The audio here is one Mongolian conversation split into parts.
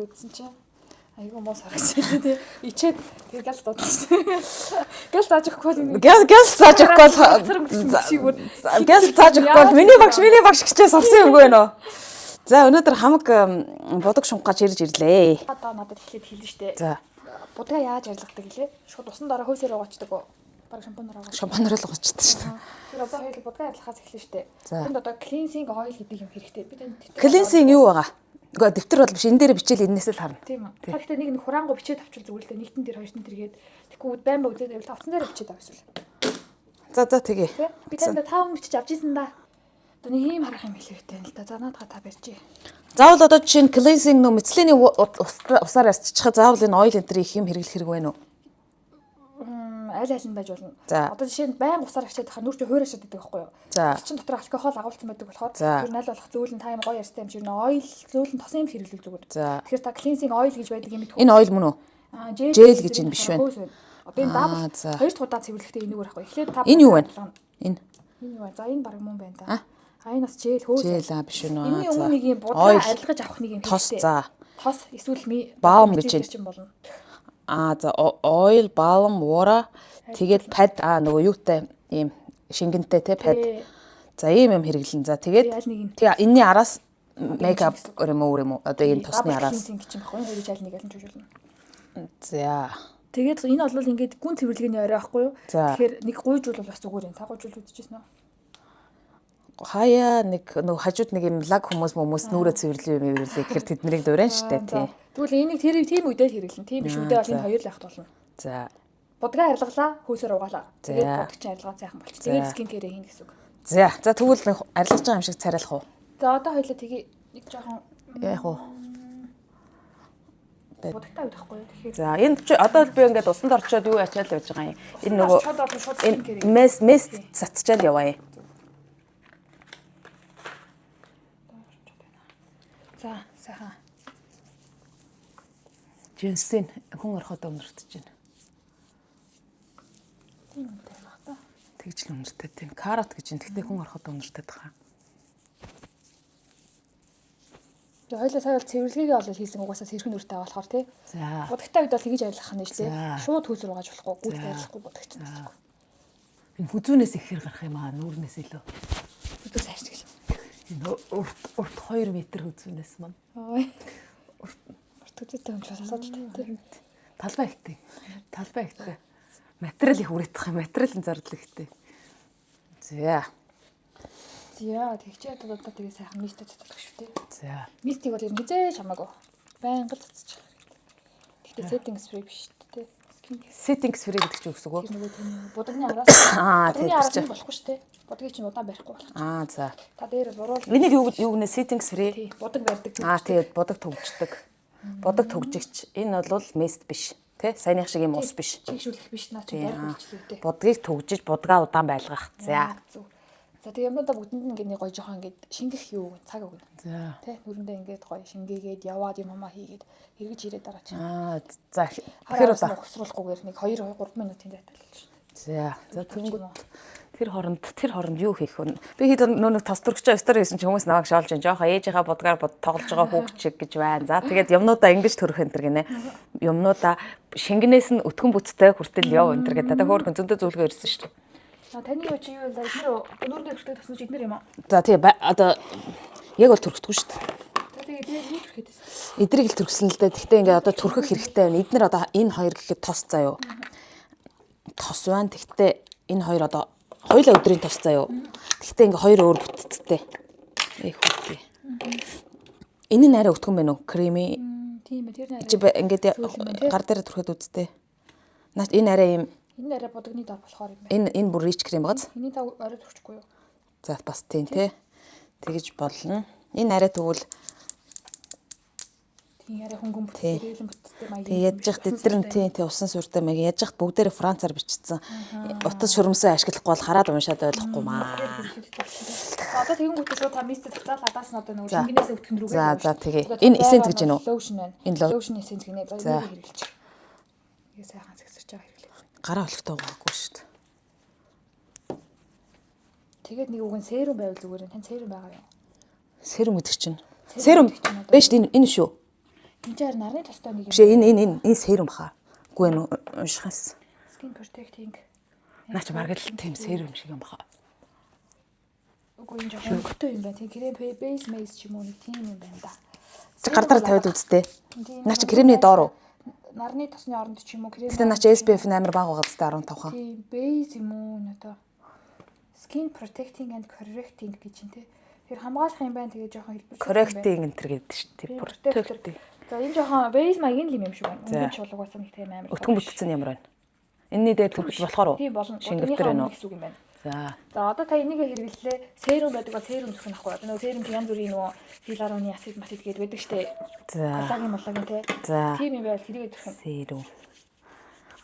Ингээ үзсэн чинь айгүй муу саргаж тий. Ичээд тэр гал дуудсан. Гал зааж өгөхгүй бол энэ Гял гял зааж өгөхгүй шиг бол гял зааж өгөхгүй бол миний багш гэчээ сурсан юмгүй нөө. За, өнөөдөр хамаг будаг шунхаж ирж ирлээ. Одоо надад эхлээд хэлнэ штэ. За. Будгаа яаж арилгадаг гэлээ? Шууд усан дараа хөөсөр угаачдаг уу? Бараг шампунаар угаач. Шампунаар л угаачдаг шүү дээ. Тэр одоо хоёул будгаа арилгахаас эхэлнэ штэ. За. Тэнд одоо cleansing oil гэдэг юм хэрэгтэй. Би танд дэвтэр Cleansing юу байгаа? Үгүй, дэвтэр бол биш, энэ дээр бичээл энэс л харна. Тийм үү. Та гэхдээ нэг нэг хураангу бичээд авчвал зүгээр л дээ. Нэгтэн дээр, хоёртон тэргээд тэгэхгүй байн ба үзээд байвал та утсан дээр бичээд авчихвал. За, тэгээ. Тэ? Би танд та өмнө бичиж авч ирсэн да. Одоо нэг ийм харах юм хэлэхтэй юм л та. За, наадгаа та барьжээ. Заавал одоо жишээ нь cleansing нөө мэцлэний усаар арччихаа заавал энэ oil энэ их юм хэрэглэх хэрэг байна уу? Аль аль нь байж болно. За. Одоо жишээ нь байн усаар арчаад байхаар нүр чи хуурашаад байдаг байхгүй юу? За. Ус чин дотор алкогол агуулсан байдаг болохоор За. тэр нь аль болох зөөлөн та юм гоё ярьстай юм шиг нөө oil, зөөлөн тосон юм хэрэглүүл зүгээр. За. Тэгэхээр та cleansing oil гэж байдаг юм мэдхүү. Энэ oil мөн үү? Аа, Gel гэж энэ биш байна. Хөөс байна. Одоо энэ Аа, double за. хоёр дахь удаа цэвэрлэхдээ энэгээр ахгүй. Эхлээд та Энэ юу вэ? Энэ Энэ юу вэ? За, энэ баг мөн байна А? да. А, энэ бас gel хөөс. Gel аа биш үү? Энэний За. өмнө нэг юм будгаа Oil. арилгаж авах нэг юм Тос хэрэгтэй. за. Тос эсвэл ми Balm гэж байна. чинь болно. Аа, за, oil, balm, water, тэгээд pad аа нөгөө юутай ийм шингэнтэй те pad. Тий. За, ийм юм хэрэглэн. За, тэгээд Тий, аль нэг нь. тэгээ энэний араас makeup өөр юм уу, өөр юм уу? Одоо энэ тосны Double араас. cleansing гэж юм баггүй. Энэ хоёрыг аль нэг аль нь чужуулна. За. Тэгээд энэ бол ингээд гүн цэвэрлэгээний орой байхгүй юу? За. Тэгэхээр нэг гуйжуул бол бас зүгээр юм. Та гуйжуул үзчихсэн үү? Хаяа нэг нөгөө хажууд нэг юм лаг хүмүүс нүрэ цэвэрлэв юм эвэрлээ гэхэр тэднийг дуурайн штэ тий. Тэгвэл энийг тэр тийм үедээ л хэрэглэн. Тийм биш үедээ бол энэ хоёр л явахд болно. За. Будгаа арилгалаа, хөөсөр угаалаа. Тэгээд За. будаг чинь арилгаа сайхан болчих. Тэгээд skin care хийнэ гэсэн үг. За. За, тэгвэл нэг арилгаж байгаа юм шиг царайлах уу? За, одоо хоёлаа тэгээ нэг жоохон Яах вэ? будагтай үед байхгүй юу? Тэгэхээр За, энэ чи одоо л би ингээд усанд орчоод юу ячаал явж байгаа юм. Энэ нөгөө шууд олон шууд skin care. энэ мэс цацчаал яваа юм. За, сайхан. Жинсэн хүн ороход өнөртөж байна. Тийм юм байх та. Тэгж л өнөртөд тийм. Carrot гэж юм. Тэгтээ хүн ороход өнөртөд байгаа. Тэгээ хоёлаа сая бол цэвэрлэгээгээ бол хийсэн угаасаа сэрхэн нүртэй болохоор тий. За. Будагтай үед бол тэгж арилгах нь шүү За. дээ. Шууд хөөсөр угааж болохгүй, гүйцэд арилгахгүй будаг чинь гэсэн үг. Энэ хүзүүнээс ихээр гарах юм аа, нүүрнээс илүү. Хүзүү сайрч гэл. Энэ урт урт 2 м хүзүүнээс маань. Ой. Урт хүзүүтэй хүн ч бас асуудалтай тий. Талбай ихтэй. Талбай ихтэй. Материал их үрэтэх юм. Материалын зардал ихтэй. За. За, тэгчээ одоо тэгээ сайхан mist ээ цацлах шүү дээ. За. Mist ийг бол ер нь хизээ чамаагүй. Байнга л цацчих. Гэхдээ setting spray биш шүү дээ. Skin care Setting spray гэдэг чинь үгс үг үү? тэр нөгөө тийм будагны араас Аа, будагны тэр араас чинь. нь болохгүй шүү дээ. Будгийг чинь удаан барихгүй болох. Аа, за. Та дээр бол буруул Энийг юу гэнэ, setting spray? тий, будаг барьдаг. Аа, тэгээд будаг төгждөг. Будаг төгжигч. Энэ бол mist биш. Тэ? Саяных шиг юм ус биш. Чигшүүлэх биш, наа чи барих үйлчлээ дээ. Будгийг төгжиж будгаа удаан байлгах. За. Зөв. За, тэгээ юмудаа бүгдэнд нь ингээд нэг гоё жоохон ингээд шингэх юу өгнө, цаг өгнө. За. Тэ, нүрэндээ ингээд гоё шингээгээд яваад юм хамаа хийгээд эргэж ирээд дараа чинь. Аа, за, тэгэхээр Тэгэхээр удаа. ухсруулахгүйгээр нэг 2 3 минутын зайтай л шин. За. За, тэнгүүд тэр хооронд юу хийх вэ? Би хэд нөө нэг тос төрөгчөө story хийсэн чи хүмүүс намайг шоолж байна. Жоохоо ээжийнхаа будгаар бод тоглож байгаа хүүхд шиг гэж байна. За, тэгээд юмнуудаа ингэж төрөх энэ төр гинэ. Юмнуудаа шингэнээс нь өтгөн бүттэй хүртэл яв энэ төр гэдэг. Та хөөрхөн зөндөө зөвлөгөө ирсэн шүү дээ. А таны юу чи юу вэ? Эднэр нүрэндээ хүртэх тоснож эднэр юм аа. За, тий, одоо яг бол төрөхдөггүй шүү дээ. За, тэгээд дээр юу төрөх хэдээс? Эдрийг л төрсөн л дээ. Гэхдээ ингээ одоо төрхөх хэрэгтэй байна. Эднэр одоо энэ хоёр гэхэд тос заяо. Тос байна. Гэхдээ энэ хоёр одоо хоёулаа өдрийн тос заяо. Гэхдээ ингээ хоёр өөр бүтцтэй. Эх хүүхий. Энэ нь арай өтгөн байна уу? Creamy. Тийм ээ, тэр нь Чи арай ингээд Зөөлөн байна, тий? гар дээр түрхэд үзтээ. Наач энэ арай юм энэ арай будагны дор болохоор юм байна. энэ бүр rich cream байгааз. Эний та орой төрчихгүй юу? За, бас тийм те. Тэгэж болно. Энэ арай тэгвэл Тийм, арай хөнгөн Тий. бүтцтэй, рээлэн бүтцтэй маягийн. Тэг ядж яхад эдгээр нь тий усан сүртэй маяг ядж яхад бүгдээрээ Францаар бичсэн. Утас шүрмсээ ашиглахгүй бол хараад уншаад ойлгохгүй маа. Одоо тэгэнгүүт шууд та mist ээ цацаал адаас нь одоо нөгөө За. шингэнээс өвтгөн рүүгээ. За, тэгээ. Энэ essence гэж байна уу? Lotion байна. Энэ Lotion essence гинэ. За, За. энийг хэрэглэж. Тэгээ сайхан сэгсэрч байгаа хэрэглээ. Гараа олохтой байгаагүй шүү дээ. Тэгээд нэг үг нь serum байвал зүгээр юм. Тань serum байгаа юу? Serum гэдэг чинь. Serum Serum гэдэг чинь одоо- биш, энэ шүү. Энд чинь нарны тостой нэг юм. Биш ээ, энэ serum хаа. Үгүй ээ уншихаас. Skin protecting. Наа чи бараг л тийм serum шиг юм баха. Үгүй энэ жоохон өнгөтэй юм байна. Тийм крем base maze ч юм уу нэг тийм юм байна да. Чи гар дараа тавиад үзтээ. Тийм. Наа чи кремний доор уу? Нарны тосны оронд ч юм уу крем. Гэтэ наа чи SPF нь амар бага байгаа зү 15 хаа. Тийм base юм уу энэ одоо skin protecting and correcting гэж юм те. Тэр хамгаалах юм байна. Тэгээ жоохон хэлбэр. Correcting энэ төр гэдэг шүү дээ. Protecting. За энэ жоохон base маягийн л юм шиг байна. За. Өнгөн чулууг бас нэг тийм амар. Өтгөн бүтцэн ямар байна? Энийний дээр түрхэж болохоор уу? Тийм болно. Шингэвтер байна уу? Гэсэн үг юм байна. За. За одоо та энийг хэрэглэлээ. Serum байдаг бол serum зүрх нахгүй. Одоо нөгөө serum чи янз бүрийн нөгөө хилароны acid масид гээд байдаг штэ. За. Коллагийн моллагийн те. За. Тийм юм байвал тэрийгэ түрхэн. Serum.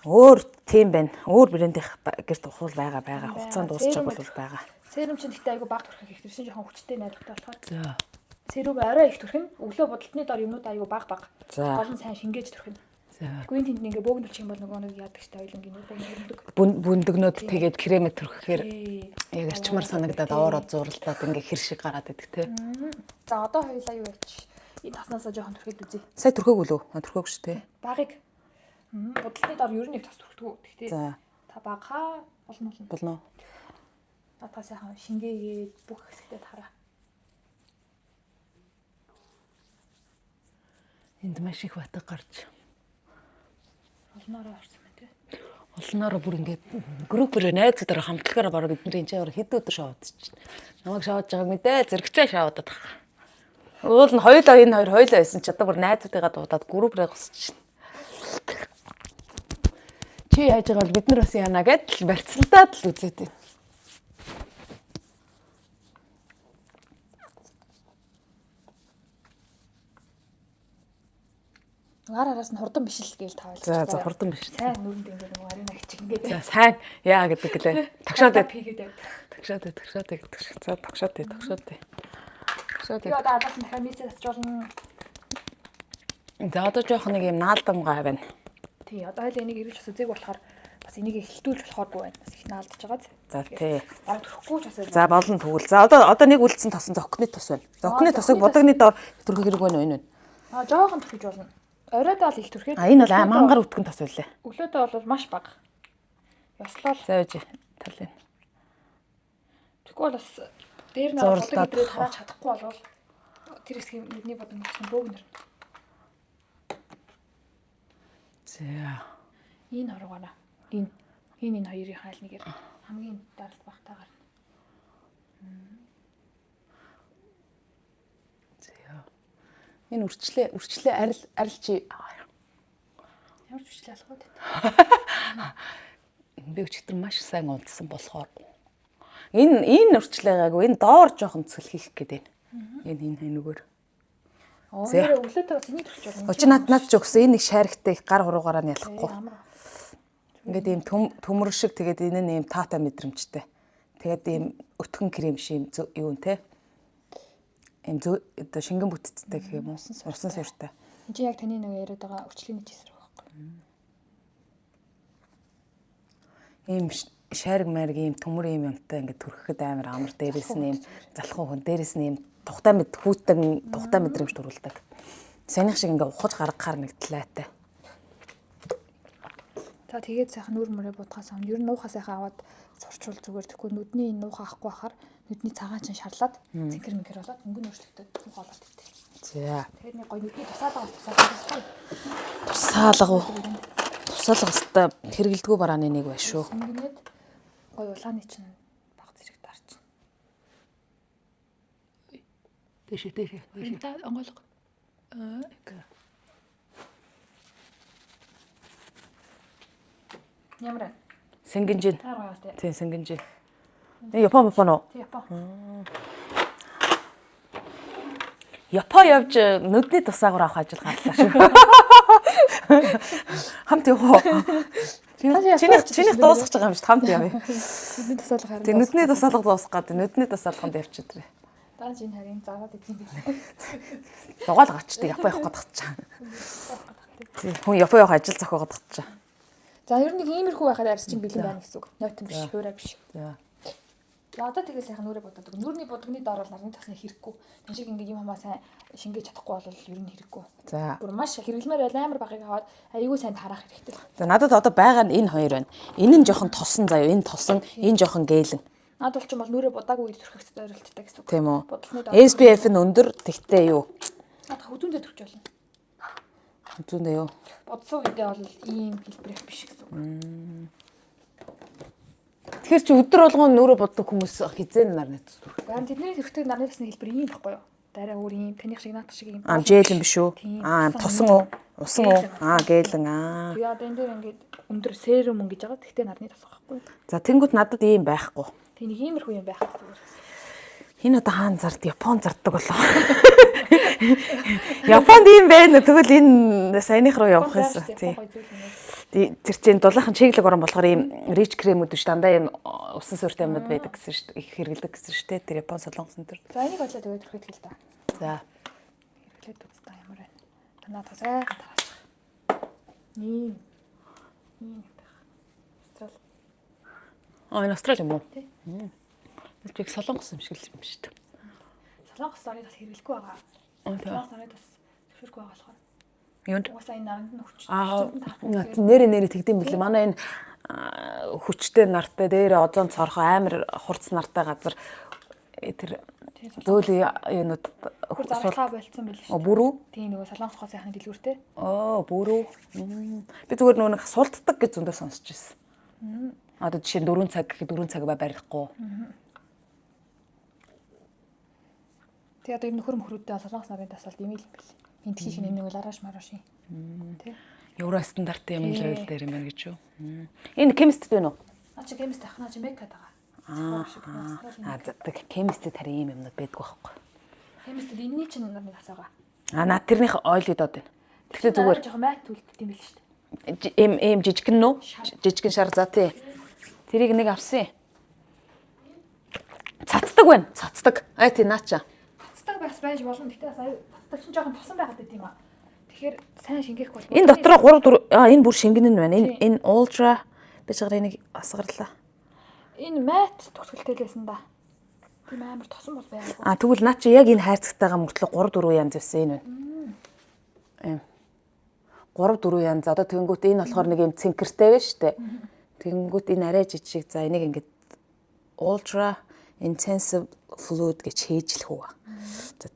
Өөр тийм байна. Өөр брендийнх гэрт ухвал байгаа. Хугацаанд дуусчих бол байгаа. Serum чинь гэхдээ айгүй бага түрхэх их тэрсэн жоохон хүчтэй найдвартай болохоор. За. Serum орой их түрхэн. Өглөө будалтны дор юмнууд айгүй бага бага. За. Гол нь сайн шингээж түрхэн. За. Гүн тэнд ингээ бөөгнөлчих юм бол нөгөө нэг яадаг штэ ойлонгийн нэг бөөгнөлдөг. Бүндгнөөд тэгээд кремэ түрхэхээр Тий. яг арчмар санагдаад аваараа зуралдаад ингээ хэр шиг гараад идэх те. За одоо хоёлаа юу яач. Энэ таснаасаа жоохон түрхэд үзье. Сая түрхээгүй лөө? Түрхээгүй шүү те. Багыг. Будалтны дор ер нь их тас түрхдэг. Гэхдээ За. та багаа болно болно. Болно. Надаа сайхан шингээгээд бүх хэсэгтээ тараа. Энд маш их батга гарч. Олноороо орсон байна тий. Олноороо бүр ингээд группээр найзуудаараа хамтлагаараа бараг бидний энэ чаар хэд өдөр шоудчих. Намайг шоудж байгааг мэдээ зэрэгцээ шоудаад байгаа. Уул нь хоёулаа энэ хоёр хоёулаа байсан ч одоо бүр найзуудыгаа дуудаад группрээ гусчих. Чи яаж байгаа бол бид нар бас яана гэдэл барьцалдаад л үзээд байна. Гар араас нь хурдан биш л гээл та За ойлгож. за хурдан биш. Сайн нүрэнд ингээд нөгөө арина хичиг ингээд. За сайн яа гэдэг гэлээ. Тагшаад байд. Пигээд байд. Тагшаад байд, тагшаад байд гэдэг шиг. За тагшаад байд, тагшаад байд. Тагшаад Тэгээ байд. одоо араас нь дахиад мисээ татжуулна. За одоо жоох нэг юм наалдамгай байна. Тий, одоо хоёул энийг эргэж бас үзег болохоор бас энийг эхлүүлж болохооргүй байна. Бас их наалдаж байгаа. За тий. Бараг төрөхгүй ч бас байна. За болно тэгвэл. За одоо нэг үлдсэн тосон зокны тос байна. Зокны тосыг будагны доор түрхэх хэрэг байна уу энэ вэ? Аа, жоохон түрхэж болно. Оройдоо л их түрхээд. А энэ бол мангар өтгөн тос байлээ. Өглөөдөө бол маш бага. Ёслол. За байж талын. Тэгэхгүй бол бас дээр нь бодог Зурлаад идрээд харааж чадахгүй болвол тэр хэсгийн нүдний бодог нь бөөгнөр. За. Энэ хоргоороо. Энэ хоёрын хайл нэгээр хамгийн даралт багтаа гарна. За. Энэ үрчлээ арил чи Ямар ч хүчлээ алах вэ? би өчигдөр маш сайн унтсан болохоор энэ үрчлээ гайгүй энэ доор жоохон цэл хийх гээд байна. Энэ энэгээр. Оо нэрээ өглөөдөө бас энийг төрч болно. Учир над ч өгсөн энэ нэг шариктэй их гар хуруугаараа нь ялахгүй. Амар. Ингээд ийм төмөр шиг тэгээд энэ нь ийм таатай мэдрэмжтэй. Тэгээд ийм өтгөн крем шиг юм юу нэ? Ийм одоо шингэн бүтцтэй гэх юм уу? Усан сууртай. Энд чинь яг таны нэг яриад байгаа өчлөний чисэр байхгүй. Ийм шариг мариг ийм төмөр ийм юмтай ингээд төрөхөд амар амар дээрээс нь ийм залхуу хүн дээрээс нь ийм тухтай мэд хүүтэн тухтай мэдрэмж төрүүлдэг. Санийх шиг ингээд ухаж гаргахаар нэг талаатай. За тэгээд сайхан нүр мөрөө будахаас өмнө ер нь нуухаа сайхан аваад сурчвал зүгээр тэгэхгүй нүдний энэ нуухаа авахгүй байхаар нүдний цагаан чинь шарлаад цэнхэр мэнхэр болоод өнгө нь өөрчлөгдөд нуухаа болоод ирдэг. За. Тэгээд нэг гоё нүдний тусаалга бас тусаалга. Тусаалга уу? Тусаалга өстой хэрэгэлдэггүй барааны нэг байна шүү. Сөнгөнөд гоё улааны чинь баг зэрэг дарчин. Дэшээ. Та онгойлго. Ямар вэ? Сэнгэнжин. Таар гоё бас тий. Тийм сэнгэнжин. Энэ Япон уу? Тий Япон. Япон явж нүдний тусаагуур авах ажил гарлаа шүү. Хамт явах уу? Чинийх дуусгаж байгаа юм шүү. Хамт явъя. Нүдний тусаалга харин. Тэг нүдний тусаалга дуусгах гээд нүдний тусаалганд явчихдрээ. Даа чинь харин заваад идэх юм билээ. Дугаал гачдаг Япон явах гээд тахчаа. Хүн Япон явах ажил зохиогоод тахчаа. За ер нь нэг иймэрхүү байхад арьс чинь бэлэн байна гэсэн үг. Нойтон биш, хуурай биш. За. Тэгээ одоо тэгээ сайхан нүрээ будаад. Нүрний будагны доор бол нарны тосны хэрэггүй. Тэн шиг ингээд юм хамаа сайн шингээж чадахгүй бол ер нь хэрэггүй. За. Бүр маш хэрэглэмээр байл амар багыг аваад аюул сайн тараах хэрэгтэй. За надад одоо байгаа нь энэ хоёр байна. Энэ нь жоохон тосон заяа. Энэ тосон, энэ жоохон гэлэн. Наад бол ч юм бол нүрээ будаагүй үед түрхэх зорилттой гэсэн үг. Тийм үү? Будалны доор. SPF нь өндөр, тэгтээ юу? Надад хөзүүндээ түрч болно. Зүүндээ юу? Будсан үедээ бол ийм хэлбэрэх биш гэсэн үг. Тэгэхээр чи өдөр болгон нүрээ буддаг хүмүүс хизээ нарны тос түрх. Гэхдээ тэдний түрхдэг нарны тосны хэлбэр ийм байхгүй юу? Дараа өөр ийм таних шиг наадах шиг ийм. Аа жээлэн биш үү? Тийм, Аа тусан тосон уу? Усан уу? Гэлэн, Аа гэлэн аа. Тэгээ одоо энэ дээр ингээд өндөр серум ингэж байгаа. Тэгтээ нарны тос байхгүй юу? За тэнгууд надад ийм байхгүй. Тэг нэг иймэрхүү юм байх зүгээр. Энэ одоо хаан зард Япон зарддаг болоо. Японд ийм байна. Тэгвэл энэ саяных руу явах юмсан. Тийм. Тий. Гоё зүйл юм. Тэр чинь дулаахан чиглэг орон болохоор ийм рич кремүүд биш дандаа ийм усан суурьтай юмнууд байдаг гэсэн шүү дээ. Их хэрэглэдэг гэсэн шүү дээ. Тэр Япон солонгосон төр. За энийг бодлоо тэгээд түрхэд хэл та. За. Хэрэглээд үзтээ ямар байна. Танаа та сайхан тараачих. Ийм. Ийм гэдэг. Австрал. Аа энэ Австрали юм уу? Тий. Тэр их солонгос юм шиг л юм шүү дээ. Солонгос нарны тас хэрэглэхгүй байгаа. Аа, тий. Солонгос нарны тас зөвшөөрөхгүй байгаа болохоор. Юунд? Угаасаа энэ наранд нь хүч. Аа нэрэ нэрэ тэгдэм билээ. Манай энэ хүчтэй нартай дээр озон цорхоо амар хурц нартай газар тэр зөөл юунууд Бүр зархаа болцсон байл шүү. бүрүү. Тийм нөгөө солонгос хоо сайхан дэлгүүртэй. Оо бүрүү. Би зүгээр нөгөө нэг сулддаг гэж зөндөө сонсч ирсэн. Одоо жишээ нь 4 цаг гэхэд 4 цаг ба барихгүй. Тэгээ одоо ер нь нөхөр мөхрүүдтэй солонгос нарын тас бол ийм л юм бэл. Энтхийх нь нэг лараш мараш юм. Тэ. Евро стандартын юм левел дээр юм байна гэж юу? Энэ chemist байна уу? Наа чи chemist ах наа чи мекад байгаа. Аа за chemist харин ийм юмнууд байдгүй байхгүй. Chemist энэний чинь нарны тас байгаа. Аа наа тэрнийх ойл идод байна. Тэгэхээр зүгээр жоохон мат үлддэг юм бэл шүү дээ. Эм эм жижигэн нүү? Жижигэн шар за тий. Тэрийг нэг авсан. Цацдаг байна. Цацдаг. Ай тий наача. Цацдаг бас байж болно. Гэтэ бас аюу цацдаг чинь жоохон тосон байгаад байт юм аа. Тэгэхээр сайн шингээх бол. Энэ дотроо 3 4 аа энэ бүр шингэн нь байна. Энэ энэ ultra би чагаар энийг асгарлаа. Энэ мат төгсгөлтэй л байсан да. Тийм амар тосон бол байгаагүй. А тэгвэл наа чи яг энэ хайрцагтайгаа мөртлөө 3 4 янз байсан энэ байна. Эм. 3 4 янз. Одоо тэгэнгүүт энэ болохоор нэг юм цэнкэртэй байна шүү дээ. Тэгэнгүүт энэ арай жижиг. За энийг ингээд ultra intensive fluid гэж хээжлэх үү. За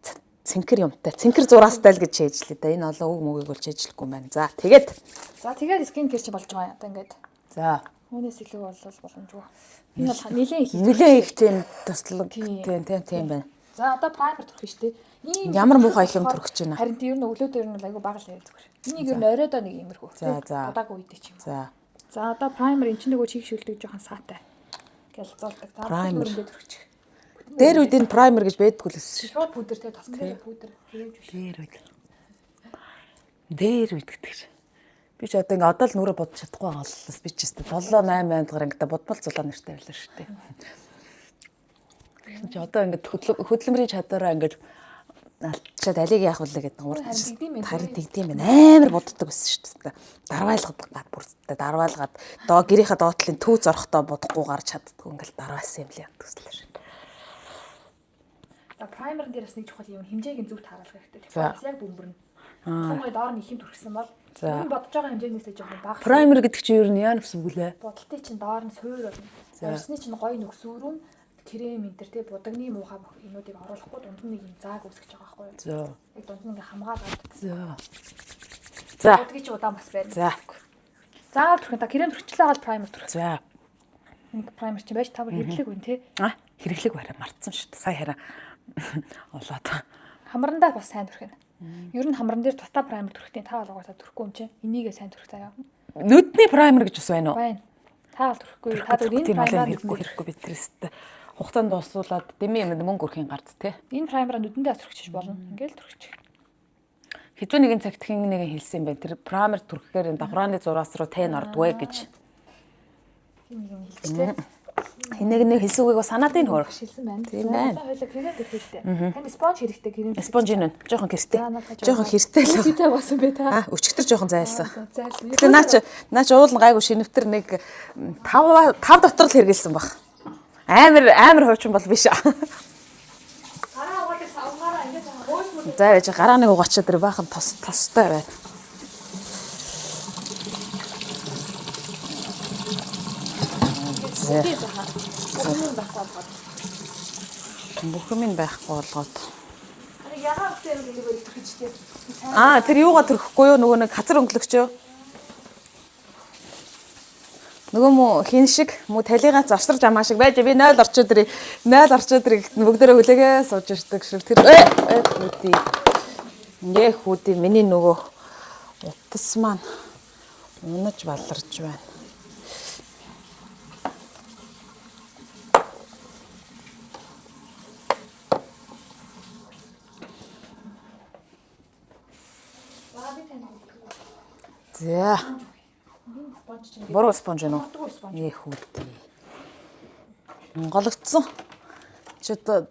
цэнкэр юмтай. Цэнкэр зураастай л гэж хээжлээ да. Энэ олон үг мөгийг бол хээжлэхгүй юм байна. За тэгээд За тэгээд skin care чи болж байгаа юм. Одоо ингээд за үүнээс илүү бол боломжгүй. Энэ бол нэлээд их. Нэлээд их тийм туслаг тийм тийм тийм байна. За одоо primer түрхэх шүү дээ. Ийм Ямар муухай их юм түрхэж байна. Харин тийм ер нь өглөөдөө ер нь бол айгүй бага л зүгээр. Энийг ер нь оройдоо нэг иймэрхүү. За за. Удааг үедээ ч юм. За. За одоо primer эн чинь нөгөө чиг шүлдэг жоохон саатай. Гялзуулдаг. За Primer. ингээд түрхчих. Дээр үед энэ primer гэж байдгүй л байсан шүү. Шууд пудр те тосон дээр пудр хэрэгж биш. Дээр үед. Дээр үед гэдэг чинь. Би ч одоо ингээ одоо л нүрээ бодож чадахгүй байгаа боллоо. Би ч өстө 7 8 аймдгаар ингээ бодмол зулаа нэртэй байлаа шүү дээ. Тэгсэн чи одоо ингээ хөдөлмөрийн чадвараа ингээ алдчаад алийг яах вэ гэдэг урд харин тэгдэм байх. Амар боддог байсан шүү дээ. Дарвайлгаад гад бүрдтэй дарвайлгаад доо гэрийнхээ доотлын төв зорохтой бодохгүй гарч чаддгүй ингээл дарвайлсан юм л яадаг гэсэн шүү. За праймер дээр бас нэг чухал юм хэмжээг нь зөв тааруулах хэрэгтэй. Тэгэхээр бас яг бөмбөрнө. Тухайн доор нь их юм түрхсэн бол энэ бодож байгаа хэмжээнээсээ жоохон бага. Праймер гэдэг чинь ер нь яа гэсэн үг лээ? Бодолтын чинь доор нь суур болно. Орсны чинь гоё нүгсүүрүүн крем энэ төр тий будагны муухай бүх юмнуудыг оруулахгүй дунд нь нэг юм зааг үүсгэж байгаа байхгүй юу? За. Яг дунд нь ингээ хамгаалаад. За. За. Будгийг чи удаан бас байна. За. Заавал түрхэн та крем түрхчлээ гал праймер түрх. За. Нэг праймер чинь байж та бүр хэрэглэг үн тий. А хэрэглэг барай мартсан шүү дээ. Сая хараа олоод. Хамрандаа бас сайн түрхэн. Ер нь хамран дээр тусдаа праймер түрхтийн та болгоосаа түрхгүй юм чинь. Энийгээ сайн түрх заяа. Нүдний праймер гэж бас байна уу? Байна. Та бол түрхгүй. Та зүгээр энэ праймер хэрэггүй хэрэггүй бид тэрстэй. Хугацаанд дуусуулаад дэмий юмд мөнгө өрхийн гарц те. Энэ праймераа нүдэндээ түрхчих болно. Ингээл түрхчих. Хизүү нэгэн цагт хин нэгэн хэлсэн юм байна. Тэр праймер түрхэхээр энэ давхрааны зураас руу тэн ордгүй гэж. Хин нэг юм хэлж те. Хинэг нэг хэлсэн үгийг бас санаад ийн хөр. Шилсэн байна. Тийм байна. Хоёлаа крем түрхээ. Танд спонж хэрэгтэй крем. Спонж энэ байна. Жохон гэртэй. Жохон хэртэй л. Хизээ болсон бэ та. А өчигдөр жохон зайлсан. Зайлсан. Гэтэ наач наач уулын гайгүй шинэвтер нэг 5 5 дотор л хэрэгэлсэн баг. Амар амар хуучин бол биш. Гараа угаадаг савгаараа ингээд хөөс мөр. За байж гараа нэг угаачаад тэр баахан тос тостой байна. Бүх юм байхгүй болгоод. Ягаан үсээр нэг өргөх гэж тий. Аа тэр юугаа төрөхгүй юу нөгөө нэг хазар өнгөлөгч юу? Нөгөө мө хин шиг мө талигаас завсарж амаа шиг байж би 0 орчод ирээ 0 орчод ирээ гэт бүгдээрээ хүлээгээ сууж ирдэг шиг тэр э хүүдий. Ингээ хүүдий миний нөгөө утас маань унаж баларч байна. За. Буруу спонж уу? Ээ хүүдий. Гологдсон. Чи одоо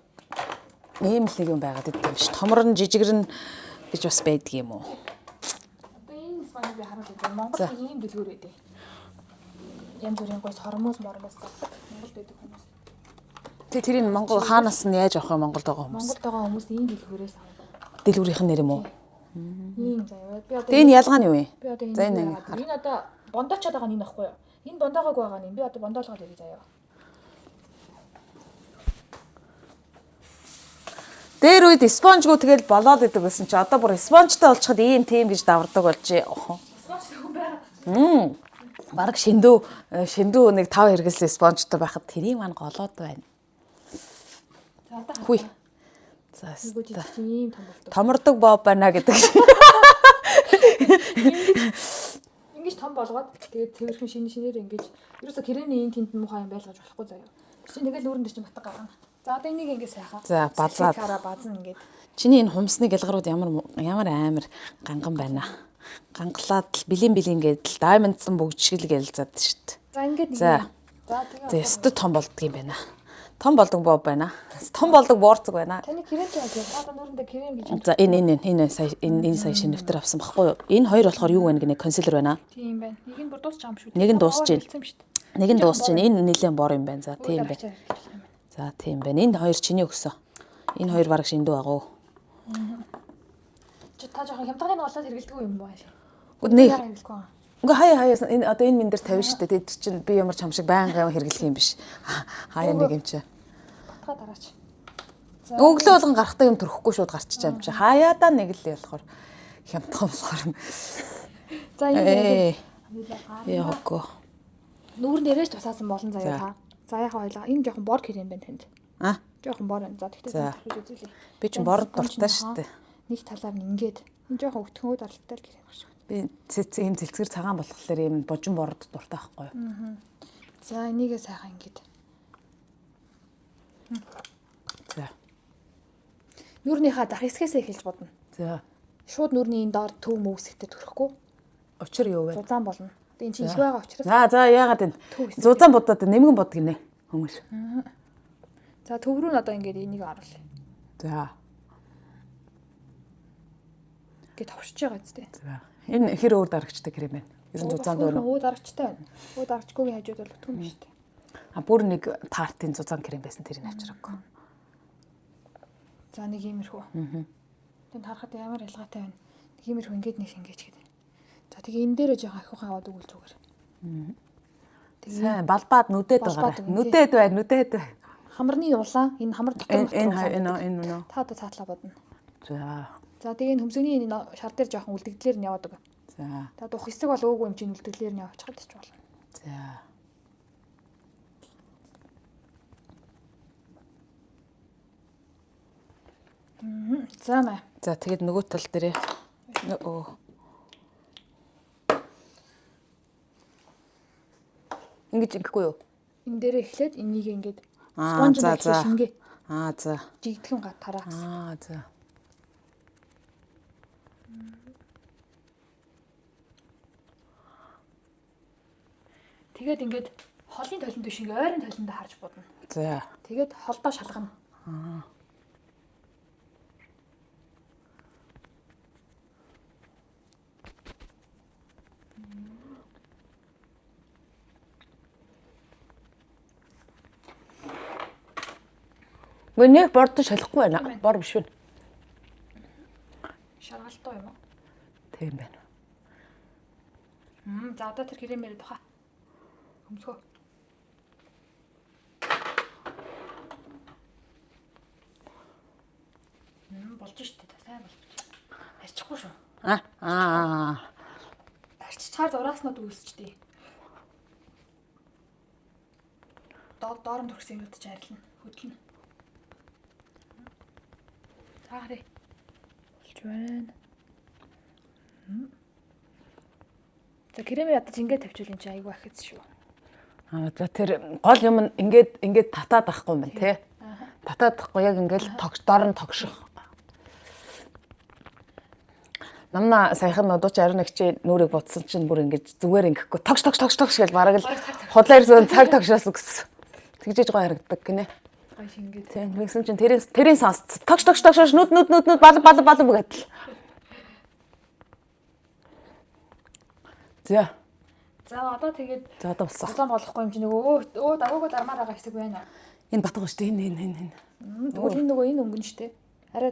ийм л нэг юм байгаад идэв юм биш. Томор нь жижигэр нь гэж бас байдаг юм уу? Одоо энэ спонжийг би харуулъя. Монголд ийм дэлгүүр байдаг. Янз бүрийн гой сормоос мормоос зардаг. Монголд байдаг хүмүүс. Тэ тэрийг Монгол хаанаас нь яаж авах вэ Монголд байгаа хүмүүс? Монголд байгаа хүмүүс ийм дэлгүүрээс авдаг. Дэлгүүрийнх нь нэр юм уу? Ийм заяа. Би одоо Тэгээ энэ ялгаа нь юу юм? Би одоо За энэ энэ энэ одоо бондоочод байгаа нь энэ байхгүй юу? Энэ бондоогоогүй байгаа нь энэ. Би одоо бондоолгоод ирье заяа. Дээр үед спонжгүй тэгэл болоод идэг байсан чи одоо бүр спонжтой болчиход ийм тийм гэж давардаг болжээ. Спонж хүн байгаад. Бараг шэндүү нэг 5 хэрэгэлсэн спонжтой байхад тэрийг маань голоод байна. За одоо Хүй. За нөгөө жижиг чинь ийм том болдог. томордог боб байна гэдэг. Ингэж том болгоод тэгээд цэвэрхэн шинэ шинээр ингэж ерөөсө кремний энэ тэнд муухай юм байлгаж болохгүй заяа. Чи тэгэл нүүрэн дээр чинь батга гаргана. За одоо энийг ингэ сайхан. За, базаад. Хараа базна ингээд. Чиний энэ хумсны гялгарууд ямар амар ганган байна. Гангалаад л бэлэн бэлэн гэдэл даймондсан бүгжшгэл гэлзаад шít. За ингээд нэг. За. За тэгээ. За өстө том болдго юм байна. Том болдог боб байна. Том болдог буурцаг байна. Таны крем чи яа? Та одоо нүүрэндээ крем гэж. За энэ энэ энэ сая энэ сая шинэ нэвтэр авсан баггүй юу? Энэ хоёр болохоор юу вэ гинэ консилер байна. Тийм байна. Нэг нь бүр дуусч байгаа юм шүү дээ. Нэг нь дуусч байна. Хэлсэн юм шүү дээ. Нэг нь дуусч байна. Энэ нэлээд бор юм байна. За тийм байна. За тийм байна. Энэ хоёр чиний өгсөн. Энэ хоёр бараг шиндүү агуу. Чи та жоохон хямдханы болоод хэрэгэлдэг юм байна. Үгүй нэг Яагаад хэрэглэхгүй юм? Ингээ хаяа энэ одоо энэ мэн дээр 50 шүү дээ. Тэр чинь би ямар ч юм шиг байнга юм хэрэглэх юм биш. Хаяа нэг юм чи. Батгаа дараач. За Өглөө болгон гарахтаа юм төрөхгүй шууд гарчиж юм чи. Хаяадаа нэг л болохоор хямдхан болохоор. За энэ Ээ. Яагүй. Нүүрэн дээрээ ч тусаасан болон заяа За. та. За яхаа ойлаа. Энэ жоохон бор крем байна танд. А Жоохон бор байна. За тэгтээ За. тань төрөж үзүүлье. Би чинь борд дуртай шүү дээ. Нэг талаар нь ингээд энэ жоохон өтгөн даралтай л крем шиг. Би ийм цэлцгэр цагаан болохоор ийм божин борд дуртай байхгүй юу? За энийгээ сайхан ингээд. За. Нүүрнийхээ зах хэсгээсээ эхэлж бодно. За. Шууд нүүрний энэ доор төв мөв хэсэгтээ төрөхгүй. Учир юу вэ? Зузаан болно. Одоо энэ чинь их байгаа учраас. За за яагаад энэ Төв хэсэг. зузаан будаад нэмгэн бод гинэ хүмүүс. За төв рүү нь одоо ингээд энийг оруулъя. За. Ингээд товшиж байгаа зү. За. Энэ хэр өөр дарагчтай крем байна. Ер нь зузаан дөө. Өө дарагчтай байна. Өө дарагчгүйгийн хажууд бол өтгөн биш үү. А бүр нэг тартын зузаан крем байсан тэрийг авчираагүй. За нэг иймэрхүү. Аа. Тэнд харахад ямар ялгаатай байна. Нэг иймэрхүү ингээд нэг шингээч гэдэг. За тэгээ энэ дээрээ жоохон ахиухан аваад өгвөл зүгээр. Сайн балбаад нүдэд Балбаад байгаа. өгнө, тий. Нүдэд байна, нүдэд байна. Хамарны улаан энэ хамар дотор Энэ энэ энэ энэ үнэ. Та одоо цаатлаа бодно. За. За тэгээ энэ хөмсгний энэ шар дээр жоохон үлдэгдлэр нь яваад өг. За. За дух хэсэг бол өөгүй юм чинь үлдэгдлэр нь явчихад ч болно. За. За маа. За тэгээд нөгөө тал дээрээ өө. Ингэж ингэхгүй юу? Энэ дээрээ эхлээд энийг ингээд Аа, спонж за, дээр за. шингээ Аа за. жигдхэн га тараа. Аа за. Тэгээд ингээд холын толинд биш ингээ ойрын толинд харж будна. За. Тэгээд холдоо шалгана. Мөн нэг бордон шалахгүй байна. Бор биш вэ? Шаргалтай юм уу? Тийм байна. За одоо тэр кремээр тухаа. Хөмсгөө. Болж штэ та сайн болж. Арчихгүй шүү. Аа. Арчичаар зурааснууд үүсчихдээ. Доор нь төрсөн юмуд чи арилна. Хөдлөнө. За харъя. Болж байна. За кремээ ядаж ингээд тавьчихвал энэ чинь айгүй ахиц шүү. Аа за тэр гол юм нь ингээд татаад авахгүй юм байна тий. Татаад авахгүй яг ингээд тогш доор нь тогших. Намна саяхан нодууч 21 чи нүрийг будсан чинь бүр ингэж зүгээр ингэхгүй тогш тогш тогш тогш гэж бараг л худлаа ирсэн цаг тогшоос гэсэн. Тэгжээж гой харагддаг гинэ. Гой шингээд. Тийм тэгсэн чинь тэрийн сонс тогш тогш тогш нүд нүд нүд нүд бал бал бал гэдэл. За. За одоо тэгээд за одоо болсон. Зузаан болохгүй юм чи нөгөө өө дагуугаа дармаар байгаа хэсэг байна. Энэ батга шүү дээ. Энэ. Тэгвэл энэ нөгөө энэ өнгөн шүү дээ. Арай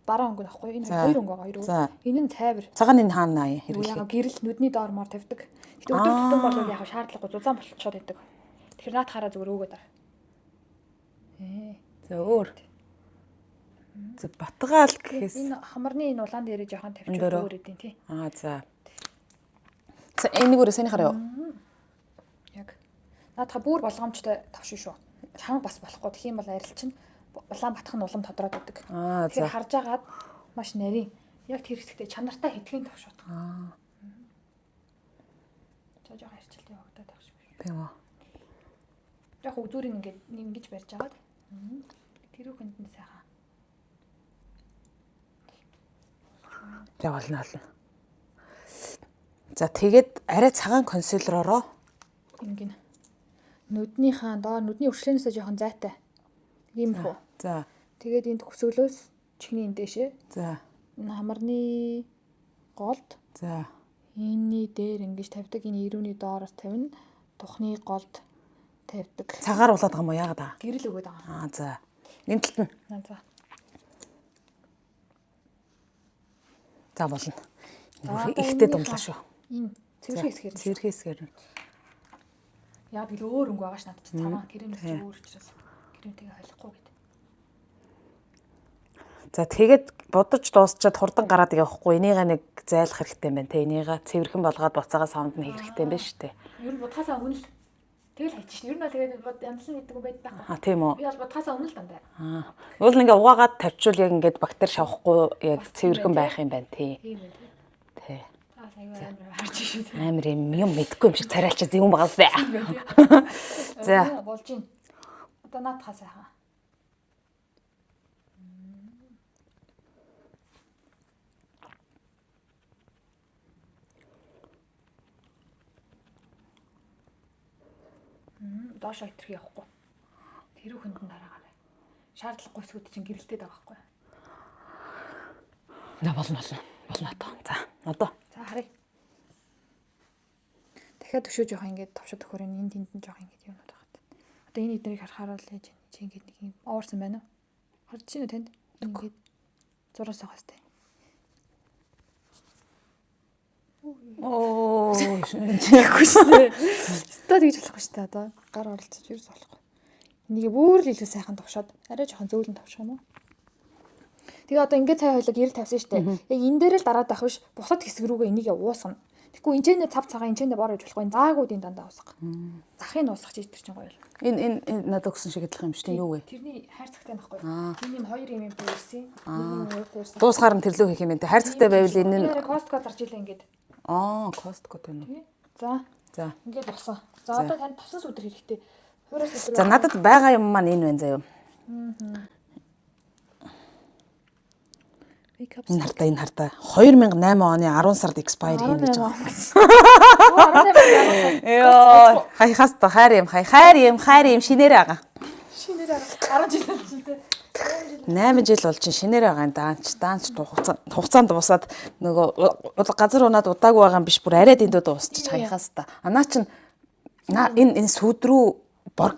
бараа өнгө нөхгүй. Энэ хоёр өнгө байгаа хоёр. Энэ нь цайвар. Цагаан энэ хаана хэрэглэх. Яг гэрэл нүдний доор моор тавьдаг. Гэтэ өдөр тутам бол яг шаардлагагүй зузаан болчиход байдаг. Тэгэхээр наадхаараа зүгээр өгөөд ар. За өөр. За батгаал гэхээс энэ хамарны энэ улаан дээрээ жоохон тавьчих өөр эдийн тий. Аа за. За энийг өөрөө санийхаар юу? Яг. Наадха бүр болгоомжтой тавшин шүү. Чанга бас болохгүй. Тэгэх юм бол арил чинь улаан батх нь улам тодроод байдаг. Аа за. Тэгэхээр харж агаад маш нарийн. Яг тэр хэсэгтээ чанартай хэдхэн тавшууд. Аа. За жоохон арчилт явагдаад байх шиг. Тийм үү. Жоох үзүүрийг ингээд ингэж барьж агаад. Тэрүүхэнд нь сайхан. За болно болно. За тэгээд арай цагаан консилеророо ингэнэ. Нүднийхээ доор нүдний өршлөөнөөсөө жоохон зайтай. Иймэрхүү. За. Тэгээд энд хөсөглөөс чихний энэ дээшээ. За. Энэ хамарны голд. За. Энийний дээр ингэж тавьдаг. Энэ ирүүний доороос тавина. Тухны голд тавьдаг. Цагаар улаад байгаа юм уу? Яагаад аа? Гэрэл өгөөд байгаа. Аа за. Энэ талд нь. За. За болно. Ихтэй дундлаа шүү. Энэ цэвэрхэн хэсгээр. Цэвэрхэн хэсгээр. Яг л өөр өнгө байгаа ш надад чи цагаан кремээс чи өөр учраас кремтэйгээ холихгүй гэд. За тэгээд будаж дуусчаад хурдан гараад явахгүй энийгээ нэг зайлах хэрэгтэй юм байна те. Энийгээ цэвэрхэн болгоод буцаага савнд нь хийх хэрэгтэй юм байна шүү дээ. Ер нь будахаасаа өмнө л тэгэл хайчих шин. Ер нь бол тэгээд янзлан гэдэг юм байдаг байхгүй. А тийм үү. Би бол будахаасаа өмнө л дандаа. Аа. Уул ингээ угаагаад тавьчвал яг ингээд бактери шавахгүй яг цэвэрхэн байх юм байна тий. Тийм байна тий. Тий. Аа аюу амар харж шин. Амар юм мэдгүй юм шиг царайлчаа зөв юм байгаас бэ. За болж байна. Одоо наадхаа сайхан. Доошоо итрэх явахгүй. Тэрүүхэнд нь дараагаарай. Шаардлагагүй хэсгүүд чинь гэрэлтэй байгаа байхгүй. За болно болно. Болно одоо. За одоо. За харъя. Дахиад өшөө жоох ингээд товшод өгөхөр энэ тэнд нь жоох ингээд юмнууд байгаа. Одоо энэ эднийг харахаар л яаж чи ингээд нэг юм уурсан байна уу? Харж чинь үү танд? Ингээд зураас байгаа сте. Оо, Тэгэхгүй шүү дээ. Өстой тэгж болохгүй шүү дээ одоо. Гар оролцож ерөөс болохгүй. Энийг бүр л илүү сайхан товшоод арай жоохон зөөлөн товших юм уу? Тэгээ одоо ингээд цай хойлог гэрэл тавьсан шүү дээ. Яг энэ дээр л дараад байх биш. Бусад хэсэг рүүгээ энийг уусгана. Тэгэхгүй энэчнээ цав цагаан энэчнээ бор гэж болохгүй. Заагуудын дандаа уусгах. Захын уусгах чи тэр чинь гоё л. Энэ энэ надад өгсөн шиг адилхан юм шүү дээ. Юу вэ? Тэрний хайрцагтай байхгүй. Энэ юм хоёр юм юм ирсэн. Нэг юм хоёр ирсэн. Дуусгаар нь тэрлүү хийх юм байна. Хайрцагтай байвал энэ нь Costco зарж илээ ингээд. Аа, Costco тань уу? За. За. Ингээд болсон. За одоо танд тосон сүдэр хэрэгтэй. Хуурай сүдэр. За надад байгаа юм маань энэ байна заяа. Энэ хартаа энэ хартаа 2008 оны 10 сард expire хийнэ гэж байгаа. Йоо, хаяхаас та хайр юм, хайр юм, хайр юм шинээр байгаа. Шинээр байгаа. 10 жил болж байна. 8 жил болж шинээр байгаа юм даанч хугацаанд дуусаад нөгөө газар унаад удаагүй байгаа юм биш бүр арай дэндүү дуусчих хаяхаас та. Анаа чин энэ сүд рүү Бор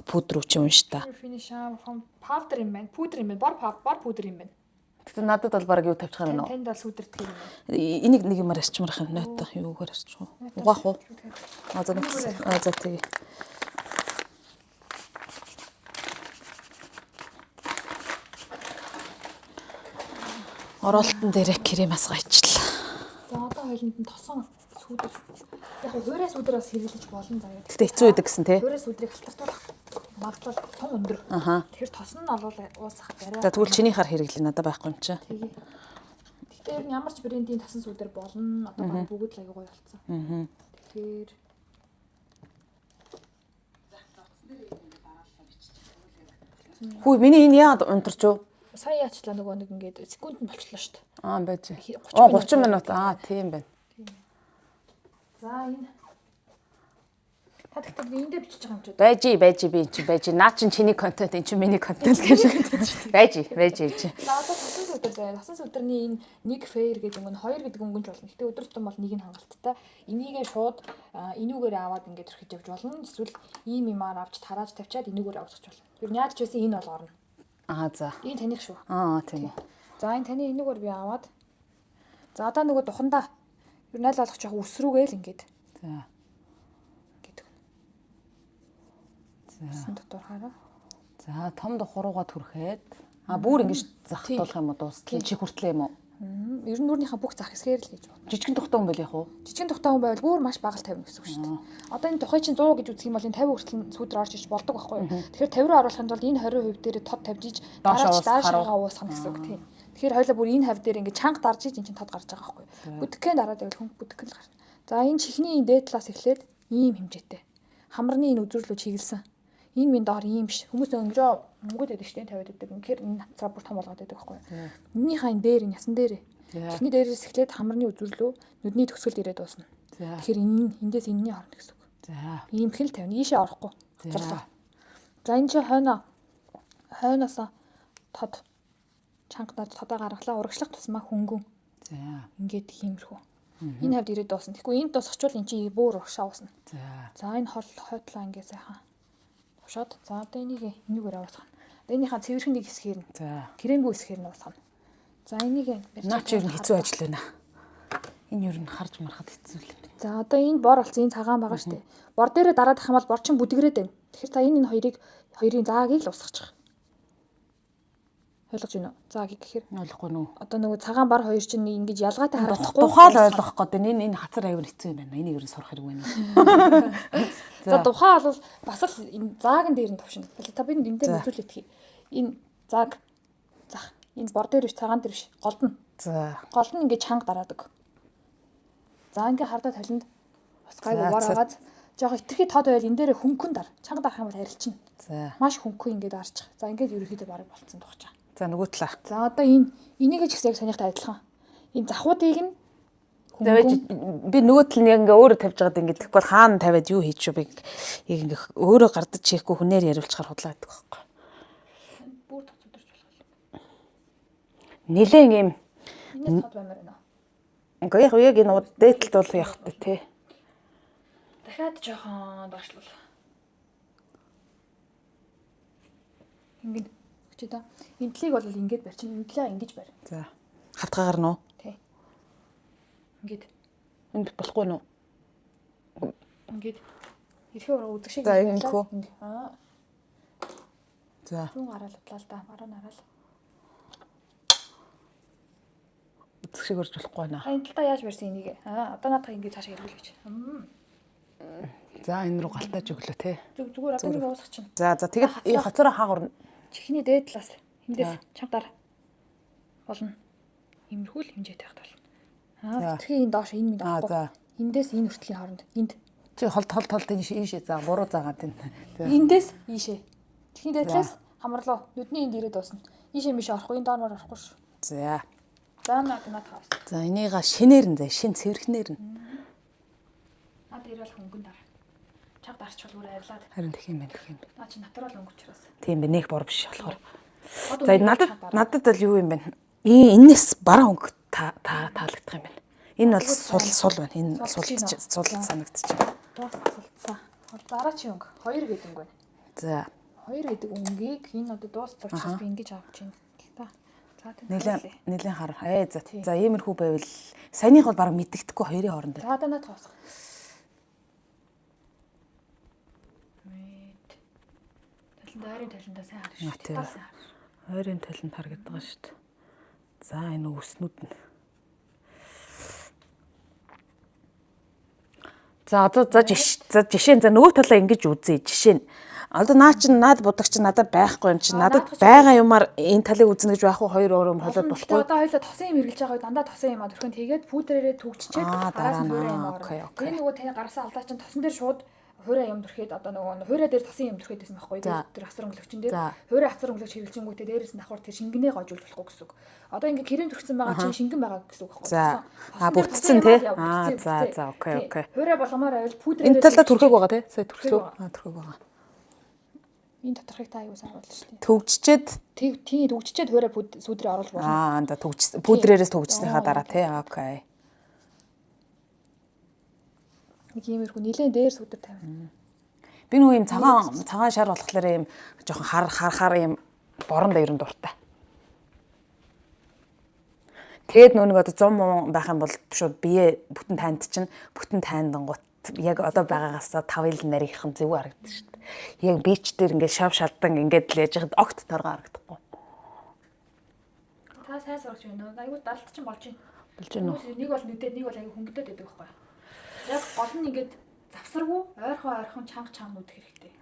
пудр үү ч юм ш та. Finish from powder юм байна. Пудр юм байна. Бор пудр юм байна. Тэгтээ надад бол баг юу тавьчих юм бэ? Танд бол сүдэрдэг юм байна. Энийг нэг юмар арчмарах юм. Нойтоо юугаар арчих вэ? Угаах уу? А за а за тэгээ. Оролтон дээрээ крем асгайчлаа. За одоо хойлонд нь тосон сүүдэр. Яг хуурай сүүдэр бас хэрэглэж болно заяа. Тэгтээ хэцүү байдаг гэсэн тий. Хуурай сүүдрийг халтартуулах магадлал тун өндөр. Аха. Тэгэхээр тосон нь олвол уусах барай. За тэгвэл чиний хар хэрэглээ надад байхгүй юм чи. Тэгээ. Тэгтээ ер нь ямар ч брендийн тосон сүүдэр болно. Одоо баг бүгд л аягүй гоё болсон. Аа. Тэгэхээр Хүү миний энэ яагаад унтарч юу? Сая яачлаа нөгөө нэг ингээд секунд нь болчлоо шүү дээ. Аа байж. 30 Оо 30 минут. Аа тийм байна. За энэ та тэгтэл би эндээ бичиж байгаа юм чи. Байж би эн чинь байж. Наа чин чиний контент, эн чинь миний контент гэж. Байж чи. За одоо тосон сүдэр заяа. Тосон сүдэрний энэ нэг fair гэдэг өнгө нь 2 гэдэг өнгө нь ч болно. Гэтэ өдөр тутам бол нэг нь хангалттай. Энийгээ шууд энүүгээр аваад ингээд төрхөж явж болно. Эсвэл ийм юмар авч тарааж тавьчаад энүүгээр авах болно. Ер нь яаж ч байсан энэ бол орно. Аа за. Энэ таних шүү. Аа тийм үү. За энэ таны энүүгээр би аваад. За одоо нөгөө духандаа ер нь аль болох жоох өсрүүгээл ингээд. За. Ингээд өгнө. За. Өсөн дотор хараа. За том духурууга түрхээд а бүр ингэж захтуулах юм уу дуустал чи хүртлээ юм уу? Ер нь нүрнийхээ бүх зах хэсгээр л гэж бод. Жижигэн тухтай хүн байл яах вэ? Жижигэн тухтай хүн байвал бүр маш бага л тавина гэсэн үг шүү дээ. Одоо энэ тухай чинь 100 гэж үзэх юм бол энэ 50 хүртэл сүүдэр орж иж болдог байхгүй юу? Тэгэхээр 50 руу оруулахын тулд энэ 20% дээр тод тавьж иж дараач даашгаа уусгах гэсэн үг тийм. Тэгэхээр хоёлаа бүр энэ хав дээр ингэ чанга дарж иж эн чинь тод гарч байгаа байхгүй юу? Бүтгэн дараад байвал хүн бүтгэн л гарна. За энэ чихний энэ дээд талаас эхлээд ийм хэмжээтэй. Хамарны энэ үзэрлүү чиглэсэн. Энэ минь доор ийм биш. Хүмүүс нэг ингэж мөнгөд байдаг шүү дээ 50 байдаг. Үнэхээр энэ хавцаа бүр том болгоод байдаг байхгүй юу? Эннийхээ энэ дээр энэ ясан дээр. Чихний дээрээс эхлээд хамарны үзэрлүү нүдний төгсгөлд ирээд дуусна. Тэгэхээр энэ эндээс энэний хооронд гэсэн үг. За. Ийм хэл тавина. Ийшээ орохгүй. Хоцорлоо. За энэ чи хойноосоо тод чанга дарж тодоо гаргалаа. Урагшлах тусмаа хөнгөн. За. Ингээд хиймэрхүү. Энэ хавьд ирээд дуусна. Тэгэхгүй энд дуусчихвал эн чи бүр урагшаа уусна. За. За энэ хол хойтлоо ингээд сайхан тушаад. За одоо энийг энэгээр аваасгана. Одоо энийхээ цэвэрхэн нэг хэсгээр нь. За. Кремгүй хэсгээр нь уусгана. За энийг Наа чи ер нь хэцүү ажил байна. Энэ ер нь харж марахад хэцүү л юм байна. За одоо энэ бор болсон энэ цагаан байгаа шүү дээ. Бор дээрээ дараад ах юм бол бор чин бүдгэрээд байна. Тэгэхээр та энэ хоёрын заагийг л усгачих. Ойлгож байна уу? Заагийг гэхээр ойлгохгүй нүү. Одоо нөгөө цагаан бар хоёр чинь ингэж ялгаатай харагдахгүй. Тухаал ойлгох гээд энэ энэ хацар аюул хэцүү юм байна. Энийг ер нь сурах хэрэг байна. За тухай бол бас л энэ заагн дээр нь товшино. Та би энэ дээр үзүүлэх. Энэ зааг зах энэ бор дээр биш цагаан дээр биш голд нь. За. Гол нь ингэж чанга дараадаг. За ингээ хардаа толинд бас гайгүй бор агаад жоох итгэхий тод байвал энэ дээр хөнгөн дар. Чанга дарах юм бол арилчихна. За. Маш хөнгөн ингээд дарчих. За ингээд ерөнхийдөө бараг болцсон тухчаа. За нөгөө талаа. За одоо энэ энийг ч гэсэн яг санийхтай адилхан. Энэ захуудыг нь хөнгөн би нөгөө тал нь яг ингээ өөрөө тавьж байгаад ингээ тэгэхгүй бол хаана тавиад юу хийч вэ? Би яг ингээ өөрөө гардаж хийхгүй хүнээр яриулчихаар худлаа гэдэг байхгүй. Бүр тоц өдөрч болох. Нилээн юм. Энэс тод баймаар байна. Ингээ яг яг энэ дээдэлд бол явах тэ тий. Дахиад жоохон доошлол. Ингэн чи та энэ тлийг бол ингэж барь чинь энэ тлээ ингэж барь. За. Хавтгаагаар нь уу? Тий. Ингээд. Энд болохгүй нүү? Ингээд. Эрхээ ураа үзэг шиг. За ингэх үү? Аа. За. Зүүн гараал удлаа л да. Баруун хараал. Үзэг шиг өрж болохгүй байна. Энэ талдаа яаж барьсан энийг? Аа, одоо наадах ингэж цаашаа эргүүлж гэж. За энэ рүү галтааж өглөө те. Зүг зүгээр одоо нэг уусгах чинь. За за тэгээд хоцороо хаагур. Чихний дээд талаас эндээс чамдаар болно. Имэрхүү л хэмжээтэй байх болно. Аа, тэрхий энэ доош энэ минь авахгүй. За. Эндээс энэ хүртлийн хооронд энд. Чи хол тол тол тийш ийшээ за буруу заагаад энэ. Эндээс ийшээ. Чихний дээд талаас хамарлуу. Нүдний энд ирээд дуусна. Ийшээ миш орохгүй, энэ доормор орохгүй шүү. За. За наад наад хавс. За энийга шинээр нь заа, шин цэвэрхнээр нь. Наад дээр бол хөнгөн дара. Чаг дарчвал бүр арилаад. Харин тэх юм байна, тэх юм. Наа чи натурал өнгө учраас. Тийм бэ, нэг бор биш болохоор. За надад бол юу юм бэ? Энэс бараа өнгө таалагдах юм байна. Энэ бол сул байна. Энэ сул санагдчих. Дуус сулцсан. Дараагийн өнгө 2 гэдэг өнгө байна. За. 2 гэдэг өнгийг энэ одоо дууссан учраас би ингэж авч байна. Та. За тийм. Нилээн хар. Ээ за. За иймэрхүү байвал саяных бол баг мэддэхгүй хоёрын хооронд. За одоо надад хавсах. Мэд. Таланд ойрын таландаа сайн харна шүү. Тийм. Ойрын таланд харагддаг байгаа шүү дээ. За энэ өснүүд нь. За одоо за жишээ за нөгөө талаа ингэж үзье жишээ нь. Одоо наа чин наад будаг чин надад байхгүй юм чинь надад байгаа юмар энэ талыг үзнэ гэж байхгүй хоёр өөр юм холиод болохгүй. Одоо хоёлаа тосон юм хэрглэж байгаа дандаа тосон юм а төрхөн тэгээд пудрээрээ түгжчихэд араас нь хуурай юм орно. Тэр нөгөө таны гарсан алдаа чин тосон дээр шууд хуурай юм төрхөөд одоо нөгөө хуурай дээр тосон юм төрхөөд байсан байхгүй тэр асар өнгөлөгчн дээр хуурай асар өнгөлөгч хэрэглэжингүүтээ дээрээс нь давхар тэр шингэнээ гожуулж болохгүй гэсэн үг. Одоо ингээ крем төрсөн байгаа чинь шингэн байгаа гэсэн үг байхгүй. Аа бүтцэн тий. Аа за за окей окей. Хуурай болгомоор байвал пудрээр энэ талдаа түрхэг байгаа тий. Сая түрхлөө. Аа түрхэг байгаа. Энэ доторхыг та аюу сайн харуулна шүү дээ. Төгжчээд тий төгжчээд хуурай сүдрээ оруулж болно. Аа за төгж пудрээрээс төгжснийхаа дараа тий. Окей. Нэг иймэрхүү нилээн дээр сүдэр тавина. Би нөгөө юм цагаан шар болохоор юм жоохон хар хар юм борон дээр нь дуртай. Тэгээд нөгөө нэг одоо 100 муу байх юм бол шууд бие бүтэн танд чинь бүтэн тандангууд яг одоо байгаагаас 5 ил нарийнхан зөв харагддаг шүү дээ. Яг бич дээр ингээд шав шалдан ингээд л яж хад огт торгоо харагдахгүй. Та сайн сурагч байна уу? Айгуу даралт чинь болж байна. Болж байна уу? Нэг бол нүдээд нэг бол айгуу хөнгөдөд байдаг байхгүй юу? Яг гол нь ингээд завсаргүй ойрхон чанга чанга нүдэх хэрэгтэй.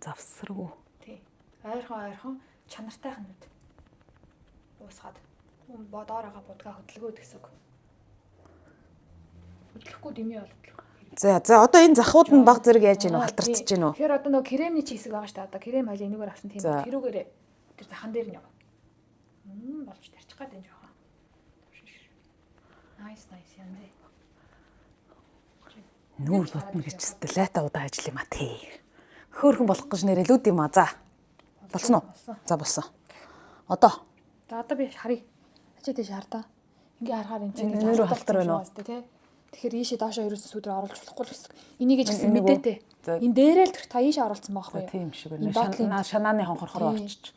Завсаргүй. Тий. Ойрхон чанартайхан нүд. Уусгаад доор байгаа будгаа хөдөлгөөд гэсэн үг. Хөдлөхгүй дэмий болтол. За за одоо энэ захууд нь баг зэрэг яаж гинүү халтарч гинүү. Тэгэхээр одоо нөгөө кремний чи хэсэг байгаа шүү дээ. Одоо крем хоёлаа энэгээр авсан тийм үү. Тэрүүгээрээ тэр захан дээр нь яв. Болж тарчих гад энэ жоохон. Nice nice янз. Нүүр будна гэж өстө лайта удаа ажил юм а тий. Хөөхөн болох гэж нэрээ лүүд юм а за. Болсон уу? За болсон. Одоо. За одоо би харъя. Ачаа тийш хар та. Ингээ харахаар энэ чинь нүүр халтар байна уу? Тий. Тэгэхээр ийшээ доошоо ерөөсөө сүдэр оруулж болохгүй л гэсэн. Энийг ч гэсэн мэдээтэй. Энэ дээрээ л тэр та ийшээ оруулсан байгаа байхгүй юу? Тийм шиг байна. Шанааны хонхорхороо орчиж.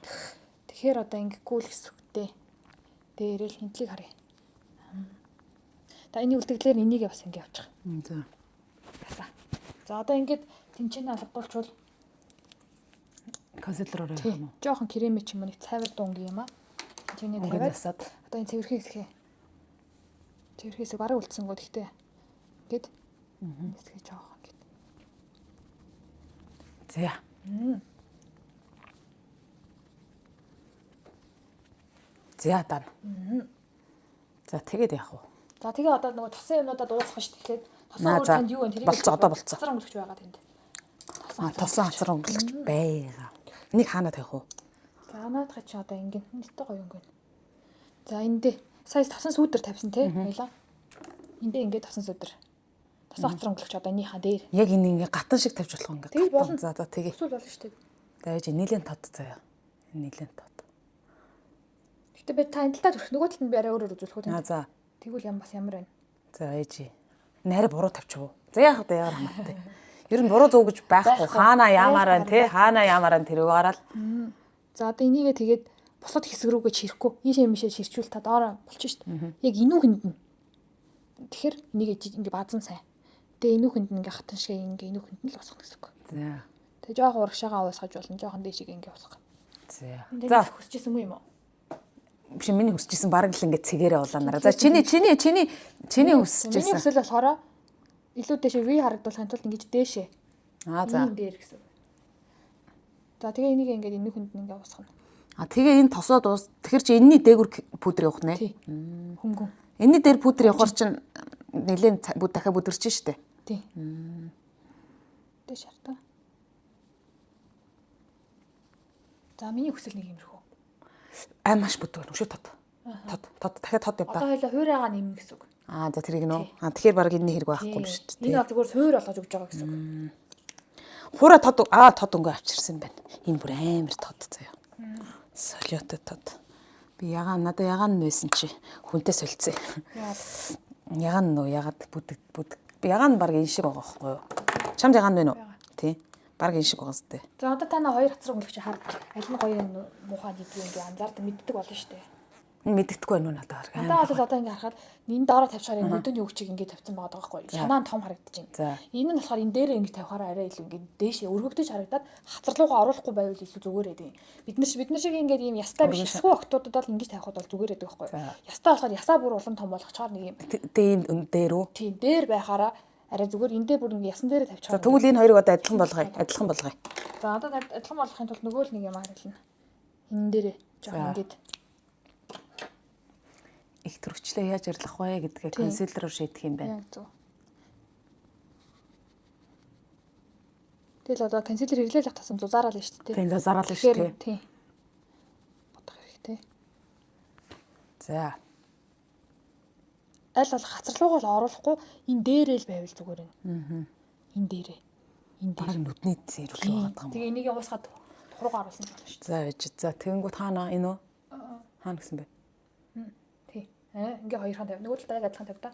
Тэгэхээр одоо ингэхгүй л гэсэн үгтэй. Дээрээ л хинтлийг харъя. Та энэ үлдэглээр энийг бас ингэ явчих. За. За одоо ингээд тэнцэнэ алгадуулчвал консилер ороо явах юм уу? Жохон кремэ ч юм уу нэг цайвар дунги юм аа. Тэнцэнэ тавиад одоо энэ цэвэрхий хэсгээ. Цэвэрхий хэсэг бараг үлдсэнгүү гэхдээ ингээд хэсгээ жоох ингээд. За. За даа. За тэгээд яах вэ? За тэгээ одоо нөгөө тосон юмнуудаа дуусгах шүү дээ. Тэгэхээр тосон өөр танд юу вэ? Тэрийг болцоо одоо болцоо. Хацар өнгөлөгч байгаа тэнд. Тосон хацар өнгөлөгч байгаа. Энийг хаана тавих вэ? За наадах чи одоо ингэн нэттэй гоё өнгө. За энэ дээ сая тосон сүүдэр тавьсан тий хоёлаа. Энд дээ ингээд тосон сүүдэр. Тосон хацар өнгөлөгч одоо энийхээ дээр. Яг энэ ингээ гатан шиг тавьж болох ингээ. Гатан. За за тэгээ. Эсвэл болно шүү дээ. За яж нийлэн тод заяа. Нийлэн тод. Гэтэ би та энэ талдаа төрөх нөгөө талд нь би арай өөрөөр үзүүлэх үү. Аа за. Тэгвэл ям бас ямар байна? За ээжи. Нарай буруу тавьчих уу? За яах вэ? Яар хамаатай. Ер нь буруу зөв гэж байхгүй. Хаана яамаар байна те? Хаана яамаар байна тэрийг гараал. За одоо энийгээ тэгээд бусад хэсэг рүүгээ чирэхгүй. Ийшээ мишээ чирчүүл та доороо болчих шүү дээ. Яг энүүхэнд нь. Тэгэхээр энийгээ ингээ базан сайн. Тэгээ энүүхэнд нь ингээ хатан шиг ингээ энүүхэнд нь л босгоно гэсэн үг. За. Тэгээ жоохон урагшаага уусгаж болно. Жоохон дээшээ ингээ уусгах. За. За хүсчихсэн юм уу? Биш миний хүсчихсэн бараг л ингээ цэгээрээ улаанараа. За чиний хүсчихсэн. Миний хүсэл болохоор илүү дээшээ V харагдуулахын тулд ингэж дээшээ. Аа за. Ийм дээр гэсэн. За тэгээ энийг ингээд энүүхэнд нь ингээ уусгана. А тэгээ энэ тосоо дуус. Тэгэхээр чи энэний дээгүр пудр явах нэ. Тий. Хөнгөн. Энэний дээр пудр явахар чин нэлээд дахиад бүдэрч штэ. Тий. Дээш хартаа. За миний хүсэл нэг юмрхүү. Ай маш бүдгэр өшөө тод. Тод дахиад тод явдаа. Одоо хоёлаа хуурайгаа нэмнэ гэсэн үг. Аа за тэрийг нөө. Аа тэгэхээр баг энэний хэрэг байхгүй юм шүү дээ. Энэ бол зүгээр суур болгож өгч байгаа гэсэн үг. Хуурай тод аа тод өнгө авчирсан байна. Энэ бүр амар тод заяа. Солиотой тод. Би ягаан надад ягаан нь байсан чи хүнтэй солилцсон. Ягаан нөө ягаад бүдэг бүдэг. Би ягаан баг энэ шиг байгаа байхгүй юу? Чамд ягаан байна уу? Тий. Бараг энэ шиг байгаа зү. За одоо та на хоёр хацраг өнгөлөг чи хар аль нь гоё юм муухай гэдгийг ингээ анзаардаг мэддэг болно шүү дээ. Мэддэхгүй байна уу надад. Надад бол одоо ингээ харахад энэ доороо тавьчихаар энэ өдөөний өгчийг ингээ тавьсан байгаа байхгүй. Шанаа нь том харагдаж байна. Энэ нь болохоор энэ дээрээ ингээ тавихаар арай илүү ингээ дээшээ өргөгдөж харагдаад хацарлуугаа оруулахгүй байвал илүү зүгээр байдаг. Бид нар шиг ингээ ийм ястай биш ясгүй октоодод бол ингэж тавихад бол зүгээр байдаг байхгүй. Ястай болохоор ясаа бүр улам том болгочоор нэг юм. Тийм дээр үү? Тийм дээр байхаараа арай зүгээр энэ дээр бүр ингээ ясан дээрээ тавьчихаар. За тэгвэл энэ хоёрыг одоо адилхан болгоё. Адилхан болгоё. За одоо адилхан болгохын тулд нөгөө л нэг юм харилна. Энэ дээрээ жоохон ингээд их төрөгчлөө яаж арилгах вэ гэдгээ concealer оор шийдэх юм байна. Яг зөв. Тэгэл одоо concealer хэрэглээл явах тасам зузаараа л шүү дээ. Тийм зузаараа л шүү дээ. Тийм. Бодох хэрэгтэй. За. Аль болох хацарлуугаа л оруулахгүй энэ дээрээ л байвал зүгээр юм. Аа. Энэ дээрээ. Энэ дээр. Бараг нүдний зэрэглээ байгаа юм. Тэгээ энийг уусгаад тухруугаа оруулсан ч болно шүү дээ. За байж. За тэгэнгүүт хаана энэ үү? Хаана гэсэн бэ? Ингээ хоёрхан тавь. Нөгөө талдаа яг адилхан тавь та.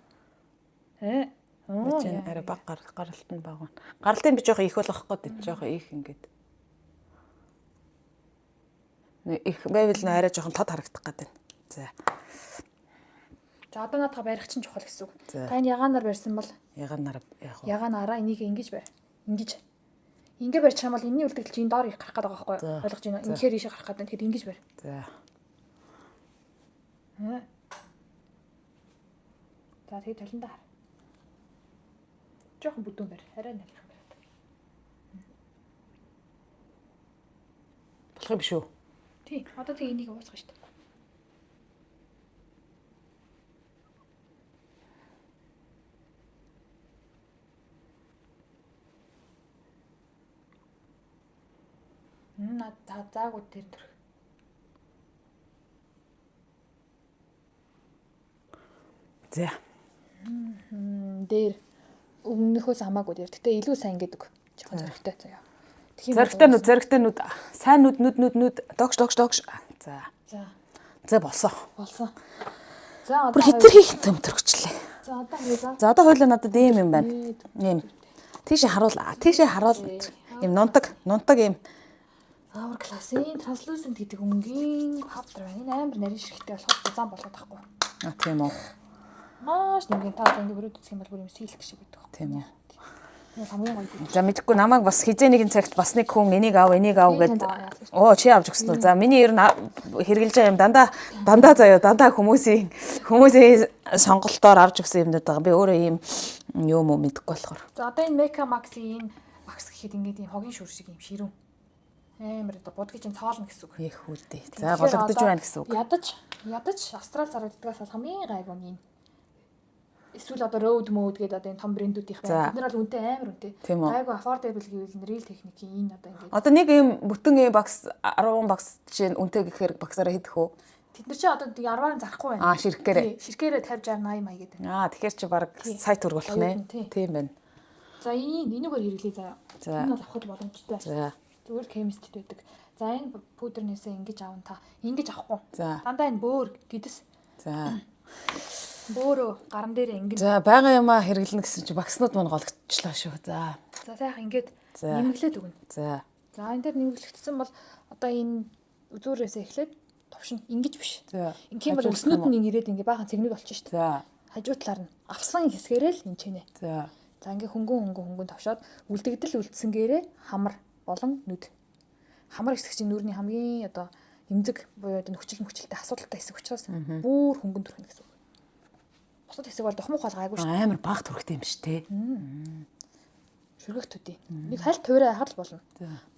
Чи арай баг гаралт нь баг байна. Гаралтыг би жоох их болгох гээд жоох их ингээд. Нэ их байвал нэ арай жоохон тод харагдах гээд байна. За. За одоо наадах барих чинь чухал гэсэн үг. Та энэ ягаанаар барьсан бол ягаанаар яах вэ? Ягаанаараа энийг ингэж барь. Ингэж. Ингээ барьчих юм бол энэний үлдэгдэл чинь энэ доор их гарах гээд байгаа байхгүй юу? Ойлгож байна уу? Үнэхээр ийшээ гарах гээд байна. Тэгэхээр ингэж барь. За. За тэгээ толиндоо хар. Жохон бүдүүн барь. Арай нарийнхан бариад. Болох юм биш үү? Тий. Одоо тэгээ энийг ууцгах шүү дээ. Наа заагүй тэр төрх. За. Дээр өмнөхөөс хамаагүй дээр. Гэтэ илүү сайн гэдэг. Жохон зөрөгтэй заяа. Зөрөгтэй нүд, зөрөгтэй нүд. Сайн нүд, нүд, нүд, нүд. Догш, догш, догш. За. За. За болсон. Болсон. За одоо хэтэр хийх юм төрөгчлээ. За одоо хоёлаа. За одоо хоёлаа надад ийм юм байна. Ийм. Тийшээ харуул. Тийшээ харуул. Ийм нунтаг, нунтаг ийм Hourglass-ийн translucent гэдэг өнгийн powder байна. Энэ амар нарийн ширхтээ болохоор зузаан болгоод тахгүй. А тийм үү. Маш нэмгэн та одоо ингэ өрөөд үзэх юм бол бүр юм сэлк шиг байдаг. Тийм үү. Энэ хамгийн гоё. За мэдэхгүй намайг бас хизээ нэгэн цагт бас нэг хүн энийг ав, энийг ав гэд оо чи авч өгсөн үү. За миний ер нь хэрэглэж байгаа юм дандаа заяа дандаа хүмүүсийн сонголтоор авч өгсөн юмнууд байгаа. Би өөрөө ийм юм уу мэдэхгүй болохоор. За одоо энэ Mega Max-ийн энэ Max гэхэд ингээд ийм хогийн шүр шиг ийм ширүүн. Амар одоо будгийг чинь цоолно гэсэн үг. Их үлдээ. За гологдож байна гэсэн үг. Ядаж Австрал зарагддагаас бол хамгийн гайгүй нь энэ. Эсвэл одоо Rode Mode гэдэг одоо энэ том брэндүүдийнх байна. Бид нар бол үнэтэй амар үнэтэй. Гайгүй affordable гэвэл Real Technique-ийн энэ одоо ингээд. Одоо нэг ийм бүтэн ийм багс 10 багс жишээ нь үнэтэй гэхээр багсаараа хэдэх үү? Тэд нар чи одоо 10-аар нь зарахгүй байна. Аа ширхгээрээ. Ширхгээрээ 50 60 80 мая гэдэг. Аа тэгэхээр чи баг сайт төрөх болох нэ. Тийм байна. За энэ энүүгээр хэрэглэе заяа. Энэ бол авахд боломжтой. За. Зүгээр chemist байдаг. За энэ пудрнээсээ ингэж авна та. Ингэж авахгүй. Дандаа энэ бөөр гэдэс. За. Бөөрөө гаран дээр ингэж. За байгаа юмаа хэрэглэнэ гэсэн чи багснууд маань гологдчихлоо шүү. За. За сайхан ингэж нэмэглээд өгнө. За. За энэ дээр нэмэглэгдсэн бол одоо энэ үзүүрээсээ эхлээд товшин ингэж биш. Ингэх юм бол өснүүд нь ирээд ингээ баахан цэгнүүд болчих шүү дээ. За. Хажуу талаар нь авсан хэсгээрээ л энэ чэнэ. За. За ингээ хөнгөн товшоод үлдэгдэл үлдсэнгээрээ хамар болон нүд. Хамар хэсэг чинь нүрийн хамгийн одоо эмзэг буюу одоо нөхцөл мөчлөлтэй асуудалтай хэсэг учраас бүр хөнгөн төрхнө гэсэн үг. Бусад хэсэг бол дохмох бол гайгүй шүү. Амар бага төрхтэй юм биш те. Шүргэх төдий. Нэг хальт туурай байхад л болно.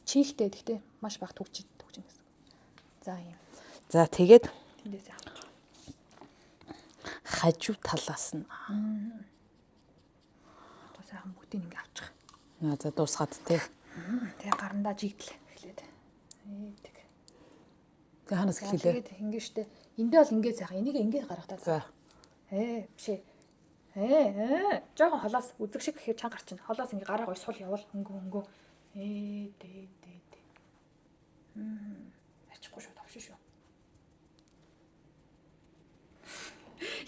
Чийхтэй гэхдээ маш бага түгж гэсэн. За юм. За тэгээд тэндээсээ авчих. Хажуу талаас нь. Одоо сайхан бүгдийг ингээ авчих. За дуусгаад те. Тэгээ гарандаа жигдэл эхлээд. Тэг. Тэгээ ханаас эхлэе. Тэгээд ингэ штэ. Эндээ бол ингэ сайхан. Энийг ингэ гаргах та. За. Биш ээ. Жохон холоос үзэг шиг гэхээр чанга гарчин. Холоос ингэ гараа гой сул явуул хөнгө. Дэ. Ачихгүй шүү, товшин шүү.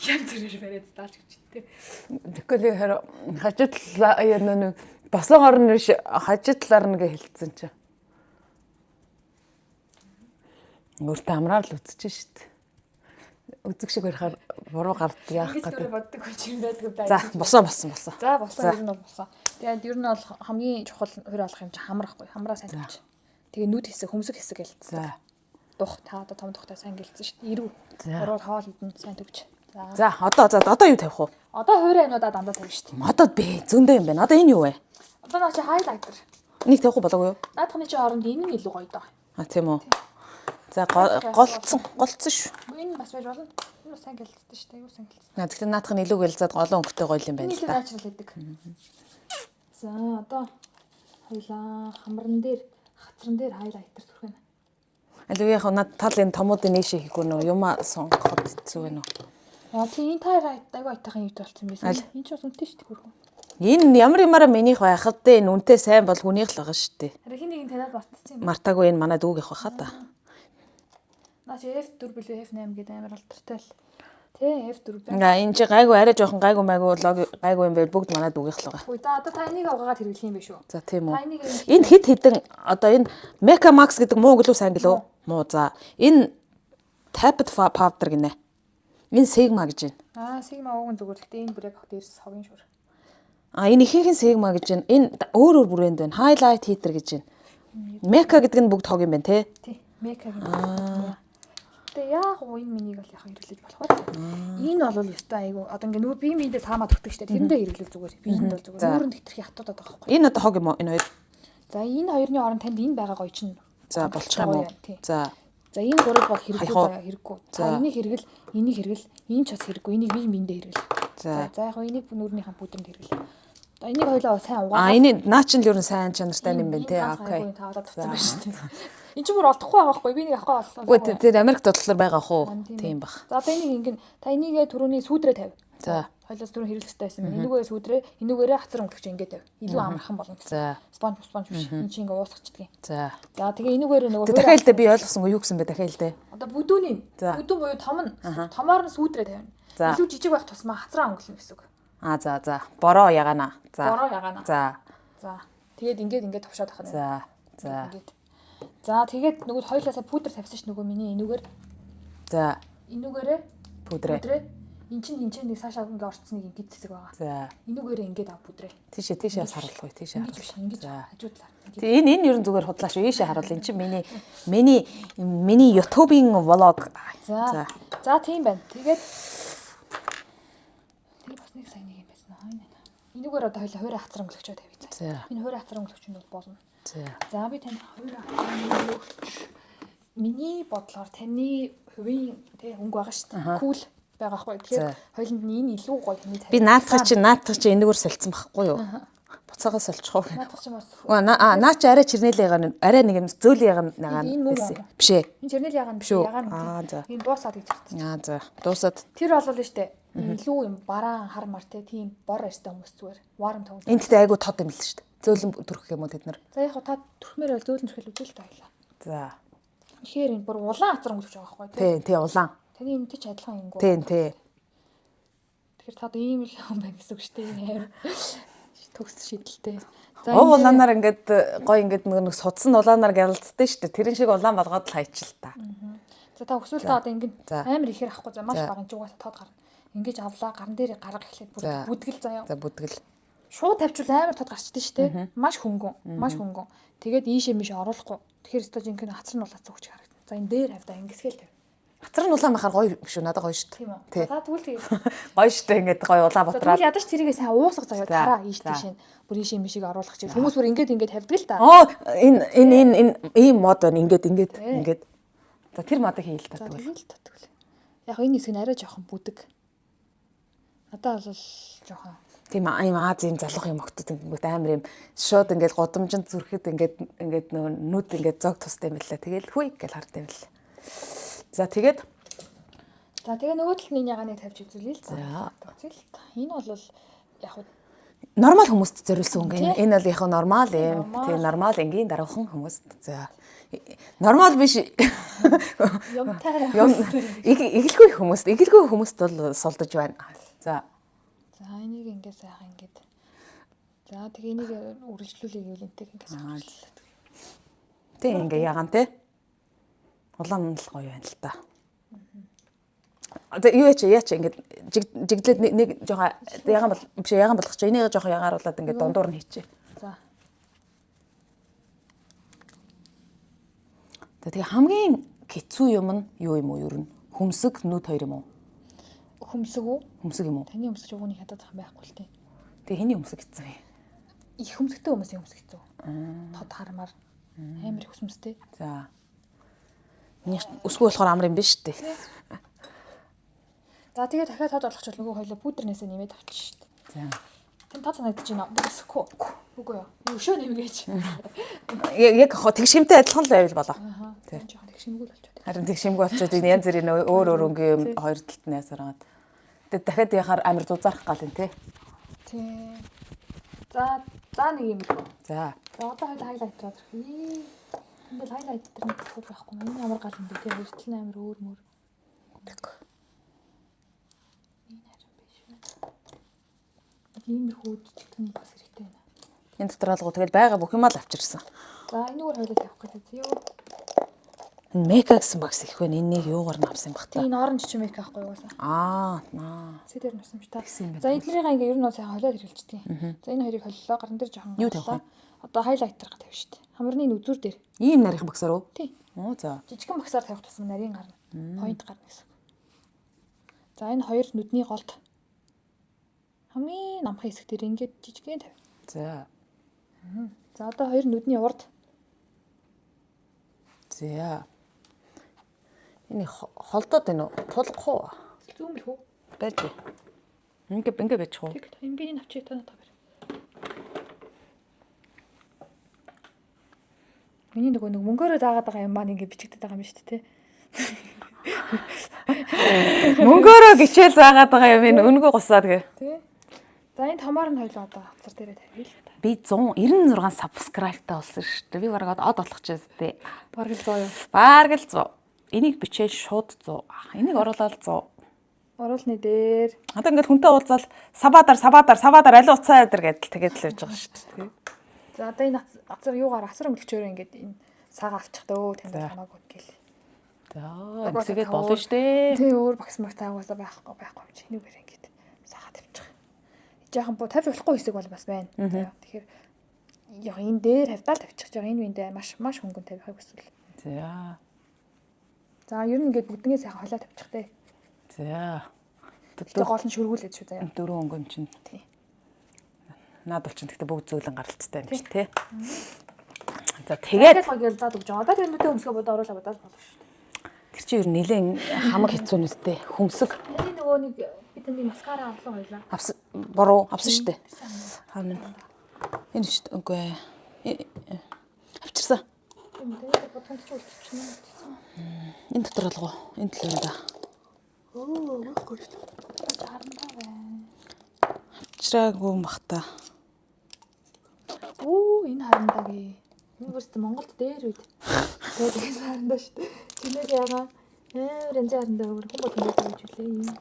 Янз бүрээр бариад заалж гэж тэ. Тэгвэл хажуу талаа нэг Босон орн биш хажид талаар нь гэ хэлсэн чи. Өөртөө амраар л үзэж шít. Үзэг шиг барихаар буруу гард яах гэдэг. Боддог хүн юм байдгүй байх. За босон босон босон. За босон ер нь бол босон. Тэгээд ер нь бол хамгийн чухал хувир олох юм чи хамрахгүй. Хамраа сайн тавьчих. Тэгээ нүд хэсэг, хөмсөг хэсэг гэлцсэн. За. Дух та одоо том тухтай сайн гэлцсэн шүү дээ. Ирүү. Буруу хоол идэн сайн төвч. За. За одоо за одоо юу тавих вэ? Одоо хувираа юмудаа дандаа тавина шүү дээ. Одоо бэ зөндөө юм байна. Одоо энэ юу вэ? Одоо наа чи хайлайтер. Энийг тавих уу болоогүй юу? Наадхны чи хооронд энэ нь илүү гоё доо. А тийм үү. За голцсон голцсон шүү. Энэ бас байж болно. Энэ бас сайн гэлцсэн шүү дээ. Юу сайн гэлцсэн. Наа тэгэхээр наадах нь илүү гэлзаад голон өнгөтэй гоё юм байна л да. Энэ natural гэдэг. За одоо хоёлаа хамран дээр хацран дээр хайлайтер түрхэнэ. Аль яг над тал энэ томуудын нээшээ хийхгүй нөө юмаа сонгоход хэцүү байна уу? Яа тийм энэ таар айгу айтайхан юут болсон байсан. Энэ ч бас үнэтэй шүү дээ хөрхөн. Энэ ямар юмараа минийх байх вэ? Энэ үнэтэй сайн бол хүнийх л байгаа шүү дээ. Харин хин нэгэн танаад мартсан юм. Мартаагүй энэ манай дүүгийнх байхаа та. Наа чи F4 билүү F8 гэдэг амар алдартай л. Тэ F4 байна. Ингээ энэ чи гайгүй арай жоохон гайгүй майгүй лог гайгүй юм байл бүгд манай дүүгийнх л байгаа. Үгүй за одоо та энийг угаагаад хэрэглэх юм биш үү? За тийм үү. Энэ хит хідэн одоо энэ Mecha Max гэдэг муу гэлүү сайн гэлүү? Муу за. Энэ Tapet powder гинэ. Энэ Sigma гэж байна. Аа Sigma ууган зүгээр. Гэтэ энэ бүр яг дээрс хогийн шүр. А энэ ихэнх нь Sigma гэж байна. Энэ өөр өөр брэнд байна. Highlight heater гэж байна. Mecha гэдэг нь бүгд хог юм байна те. Тий. Mecha гэдэг нь. Гэтэ яах вэ энэ миний бол яг хэрэглэж болох вэ? Энэ бол ёстой айгу. Одоо ингээ нүүр бие биендээ саамаа тогтдог штэ. Тэрэндээ хэрэглэл зүгээр. Биеинд бол зүгээр. Нүүрэнд хэтэрхий хатуудаад байгаа байхгүй. Энэ одоо хог юм уу? Энэ хоёр. За энэ хоёрын оронд танд энэ байгаа гоё чинь. За болчих юм уу? За. За энэ гурав бол хэрэггүй заяа хэрэггүй. За энийг хэрэгэл, энийг хэрэгэл, энэ ч бас хэрэггүй. Энийг бие биендээ хэрэгэл. За. За яг энийг нүүрнийхэн пүдрэнд хэрэгэл. За энийг хоёлаа сайн угаа. А энэ наа чинь л ер нь сайн чанартай юм байна те. Окей. Та одоо тавцсан байна шүү дээ. Энд чинь бүр олдохгүй байгаа байхгүй би нэг авахгүй боллоо. Үгүй тэр Америкт бодлоор байгаа хөө. Тийм бах. За одоо энийг ингэн та энийгээ түрүүний сүүдрээ тавь. За. Хоёлоос түрүүн хэрэглэх хэрэгтэй байсан байна. Энүүгээ сүүдрээ, энүүгээрээ хацар өнгөлөж ингэ тавь. Илүү амархан болно гэсэн. За. Спонж биш. Энд чинь ингээ уусгачдаг юм. За. За тэгээ энүүгээр нөгөө дахиад л дээ би ойлгосонгүй юу гэсэн бэ дахиад л дээ. Одоо бүдүүний бүдүүн буюу том нь томоор нь сүүдрээ тавина. Илүү жижиг байх тусмаа хацраа өнгөлнө гэсэн үг. А за за. Бороо ягаана. За. Бороо ягаана. За. За. Тэгээд ингээд товшоод авах нь. За. За. Ингээд. За тэгээд нөгөө хоёулаасаа пудр тавьсан ш нөгөө миний энүүгээр. За. Энүүгээрээ пудрээ. Эн чинь энэ чинь нэг цаашаа ингээ орцсон нэг ингээд цэцэг байгаа. За. Энүүгээрээ ингээд ав пудрээ. Тийшээ бас харуулахгүй тийшээ. Ингэж биш ингэж хажуу талаар. Тэг энэ ер нь зүгээр худлаа шүү. Ийшээ харуул. Эн чинь миний YouTube-ийн влог. За. За тийм байна. Тэгээд тэр бас нэг сайн нэг юм байсан аа. Энүүгээр одоо хоёлаа хуурай хацар өнгөлөгчөө тавья. За. Энэ хуурай хацар өнгөлөгч нь бол болно. За. За би танд хуурай хацар өнгөлөгч миний бодлоор таны хувийн тий өнгө байгаа шүү дээ. Кул байгаа хгүй. Тэгэхээр хоёуланд нь энэ илүү гоё таны цай. Би наадах чи энэгээр солилцсон байхгүй юу? Буцаага соличих уу? Наадах чи бас. Наа чи арай чернэл ягаан арай нэг юм зөөлөн ягаан байсан. Биш ээ. Энэ чернэл ягаан биш ягаан. Аа за. Энэ дуусаад гэж хэлсэн. Аа за. Дуусаад. Тэр бол нь штэ. Илүү юм бараан хар мар те тийм бор арьстай хүмүүс зүгээр. Warm tone. Энэ гэхдээ айгу тод юм л штэ. Зөөлөн түрхэх юм уу тэд нар? За яг та түрхмээр бол зөөлөн түрхэл үзэл та байлаа. За. Тэгэхээр энэ бүр улаан ацар өнгөлөж байгаа байхгүй тий? Тий, улаан. Таны энэ ч адилхан юм гоо. Тий, тий. Тэгэхээр та одоо ийм л юм байна гэсэн үг шүү дээ. Энэ хайр төгс шидэлтэй. За улаанаар ингээд гоё ингээд нэг судас нь улаанаар гялалцдаг шүү дээ. Тэрэн шиг улаан болгоод л хайчил та. За та өсвөл та одоо ингээд амар ихээр авахгүй за маш бага энэ угаасаа тод гарна. Ингэж авлаа гарн дээр гарга эхлээд бүр бүдгэл заяа. За бүдгэл. Шууд тавьчвал амар тод гарчдээ шүү дээ. Маш хөнгөн, маш хөнгөн. Тэгээд ийшээ миш оруулахгүй. Тэгэхээр өстой жинхэнэ хацар нь улаан зүгч харагдана. За энэ дээр хавьда ингэсгээл тавь. Хацар нь улаан байхаар гоё биш үү? Надад гоё шүү дээ. Тийм үү. За тэгвэл тэгээд гоё шүү дээ. Ингээд гоё улаан бутраад. Тэгвэл ядаж тэрийгээ сайн уусгах заяа тараа ийш тийш бүр ийшээ мишийг оруулах чинь хүмүүс бүр ингээд ингээд тавьдаг л та. Оо энэ энэ энэ энэ ийм мод байна. Ингээд ингээд ингээд. За тэр модыг хийл та тэгвэл. Тэгэл та тэгвэл. Яг энэ хэсэг нь арай жоохон бүдэг. Надад бол жоохон тийм ийм Азийн залуух юм огтод ингэнгүүт амар юм шууд ингээд гудамжинд зүрхэд ингээд ингээд нөгөө нүд ингээд зог тустай юм байна. Тэгэл хүй гэж хард юм байна. За тэгээд за тэгээ нөгөө талд нь энэ ягааныг тавьж үзүүлье л. За. Энэ бол яг нормал хүмүүст зориулсан өнгө. Энэ бол яг нормал юм. Тийм нормал энгийн даруухан хүмүүст. За. Нормал биш. Юмтай. Эгэлгүй хүмүүст, эгэлгүй хүмүүст бол сулдаж байна. За. За энийг ингээд сайхан ингээд. За тэгээ энийг үргэлжлүүлээ гэвэл энтэй ингээд сайхан. Тэг ингээ ягаан те. Улаан нь л гоё байна л та. За юу яач яач ингээд жиглээд нэг жоохон ягаан бол биш ягаан болох чи энийг жоохон ягааруулад ингээд дундуур нь хийчихье. За. За тэгээ хамгийн хэцүү юм нь юу юм уу ер нь? Хөмсөг нүд хоёр юм уу? Хөмсөг үү? Хөмсөг юм уу? Таны хөмсөг угны хятад зах байхгүй л те. Тэгээ хэний хөмсөг хэцүү юм? Их хөмсөгтэй хүмүүсийн хөмсөг хэцүү. Тод хармаар амар их хөмсөмстэй. За. Миний өсгөө болохоор амар юм биш үү? За тэгээ дахиад тод болгочихвол нөгөө хоёлоо пудрнээсээ нэмээд авчих шүү дээ. За. Тэм тод санагдаж байна. Өсөхгүй. Үгүй юу. Өшөө нэмгээч. Яг тэгшимтэй адилхан л байвал болоо. Аа. Жохон тэгшимгүй л болчиход. Харин тэгшимгүй болчиход энэ янз бүрийн өөр өөр өнгийн юм хоёр талд нь ясараад. Тэгээ дахиад яхаар амар зузаарах гал юм те. Тий. За за нэг юм л. За. За одоо хоёул хайлайт аваад ирэх. Ингээл хайлайт дээр нэг асуудал байхгүй. Энэ ямар гал юм бэ те. Хоёр тал нь амар өөр мөр. Энэ харин биш байна. Иймэрхүү жижигхэн бас хэрэгтэй байна. Энэ дотор алгуу тэгэл байгаа бүх юмаа л авчирсан. За энэгээр хоёулаа тавих гэж үзье юу. Энэ мека гэсэн багс их байна. Энийг юугаар нь авсан юм бах та? Тийм энэ оранж чи мека ахгүй угаасаа. Аа, наа. Цэ дээр нусан ч та. Тэгсэн юм байна. За эднэрийг ингээ ер нь бол сайхан холиод хэрэглэждэг. За энэ хоёрыг холлоо. Гаран дээр жоохон Юу тавих вэ? Одоо хайлайтер тавь штт. Хамарны энэ үзүүр дээр. Ийм нарийнхан багсаар уу? Тий. Оо за. Жижигхэн багсаар тавих тусам нарийн гарна. Point гарна гэсэн. За энэ хоёр нүдний голд хамгийн намхан хэсэг дээр ингээд жижигхэн тавь. За. За одоо хоёр нүдний урд. За. Энэ холдоод байна уу? Тулгах уу? Зүүмлэх үү? Байж. Ингээ ингээ байж уу? Тэг. Ингээ энэ авчиг та надад бэр. Миний нөгөө нэг мөнгөөрөө заагаад байгаа юм маань ингээ бичигдээд байгаа юм шүү дээ, тэ. Мөнгөөрөө гिचэл заагаад байгаа юм энэ өнгөө гусаад гэ. Тий. За энэ томоор нь хоёлоо одоо хавцар дээрээ тавья л та. Би 196 subscribe-тай болсон шүү дээ. Би бараг од болох ч юм. Бараг л 100 юу. Бараг л 100. Энийг бичээл шууд 100. Энийг оруулаад 100. Оруулны дээр. Одоо ингээд хүнтэй уулзаал сабадар сабадар сабадар аль уцаа өдр гэдэл тэгээд л явж байгаа шүү дээ. За одоо энэ газар юугаар асар өнгөлчөөрөө ингээд энэ сага авчих дөө танд хамаагүй гэл. За тэгээд болно шүү дээ. Тий өөр багс маг таагуусаа байхгүй байхгүй юм чи энүүгээр ингээд сага тавьчих. Жаахан бо тавьж болохгүй хэсэг бол бас байна. Тэгэхээр яг энэ дээр хавтаал тавьчих жаа энэ үндэ маш маш хөнгөн тавихыг хүсвэл. За. За ер нь ингээд бүгднээ сайхан холио тавьчих те. За. Тэгтээ гол нь шүргүүлээд шүү заяа. Дөрөв өнгөн чинь. Тий. Наад бол чинь тэгтээ бүгд зөөлөн гаралцтай юм чи те. За тэгээд тэгээд гол заад өгч байгаа. Одоо тэр нүдээ өмсгөө бодоо оруулаа бодоод болно шүү. Тэр чинь ер нь нэлээд хамаг хэцүү нүстэй хөмсөг. Таны нөгөө нэг би таны маскара авлаа хоёлаа. Авсан буруу авсан шүү дээ. Хаана энэ шүү дээ. Үгүй ээ. Авчирсан. Тэгээд бодгонд ч үлдчихнэ. Энэ дотор алгуу. Энэ төлөө да. Өө, байхгүй шүү дээ. Харандаа байна. Авчираагүй юм бах та. Оо, энэ харандаагүй. Энэ бүрст Монголд дээр үед. Тэгээд тэгээс харандаа шүү дээ. Чинээс ягаа амар янзын харандаа өөр хүн болгон байж үлээ.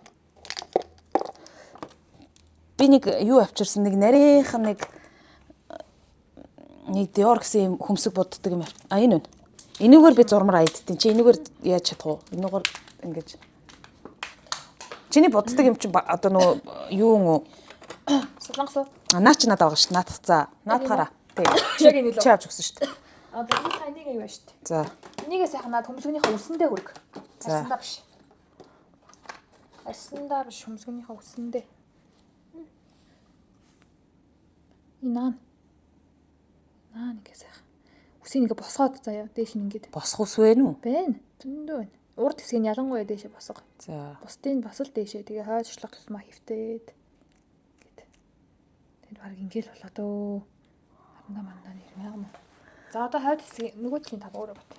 Би нэг юу авчирсан нэг нарийнхан нэг нэг Dior гэсэн юм хөмсөг буддаг юм. А энэ үн. Энүүгээр би зурмар аядтiin. Чи энүүгээр яаж чадах вэ? Энүүгээр ингэж. Чиний буддаг юм чи одоо нөө юу юм уу? Солонгос уу? А наа чи надад байгаа шүү. Наадах за. Наадахаараа. Тий. Яг энэ лөө. Чи авч өгсөн шүү дээ. А за энийг аюу шүү дээ. За. Энийгээ сайхан наад хөмсгөнийхөө үсэндээ хүрг. За. Арсандаа биш. Арсандаа биш хөмсгөнийхөө үсэндээ. Энэ наа. Наа нэгэ сайхан. Үсийг ингээ босгоод заяа. Дээш нь ингээд Босох ус вэ нү? байна. Зөндөө байна. Урд хэсгийг нь ялангуяа дээшээ босго. За. Бусдын бас л дээшээ. Тэгээ хойшлох тусмаа хөвтөөд. Гэт. Тэр баг ингээл болоо дөө. Харандаа мандаа нэр мягам. За одоо хойд хэсгийг нөгөө талын тав өөрөө бат.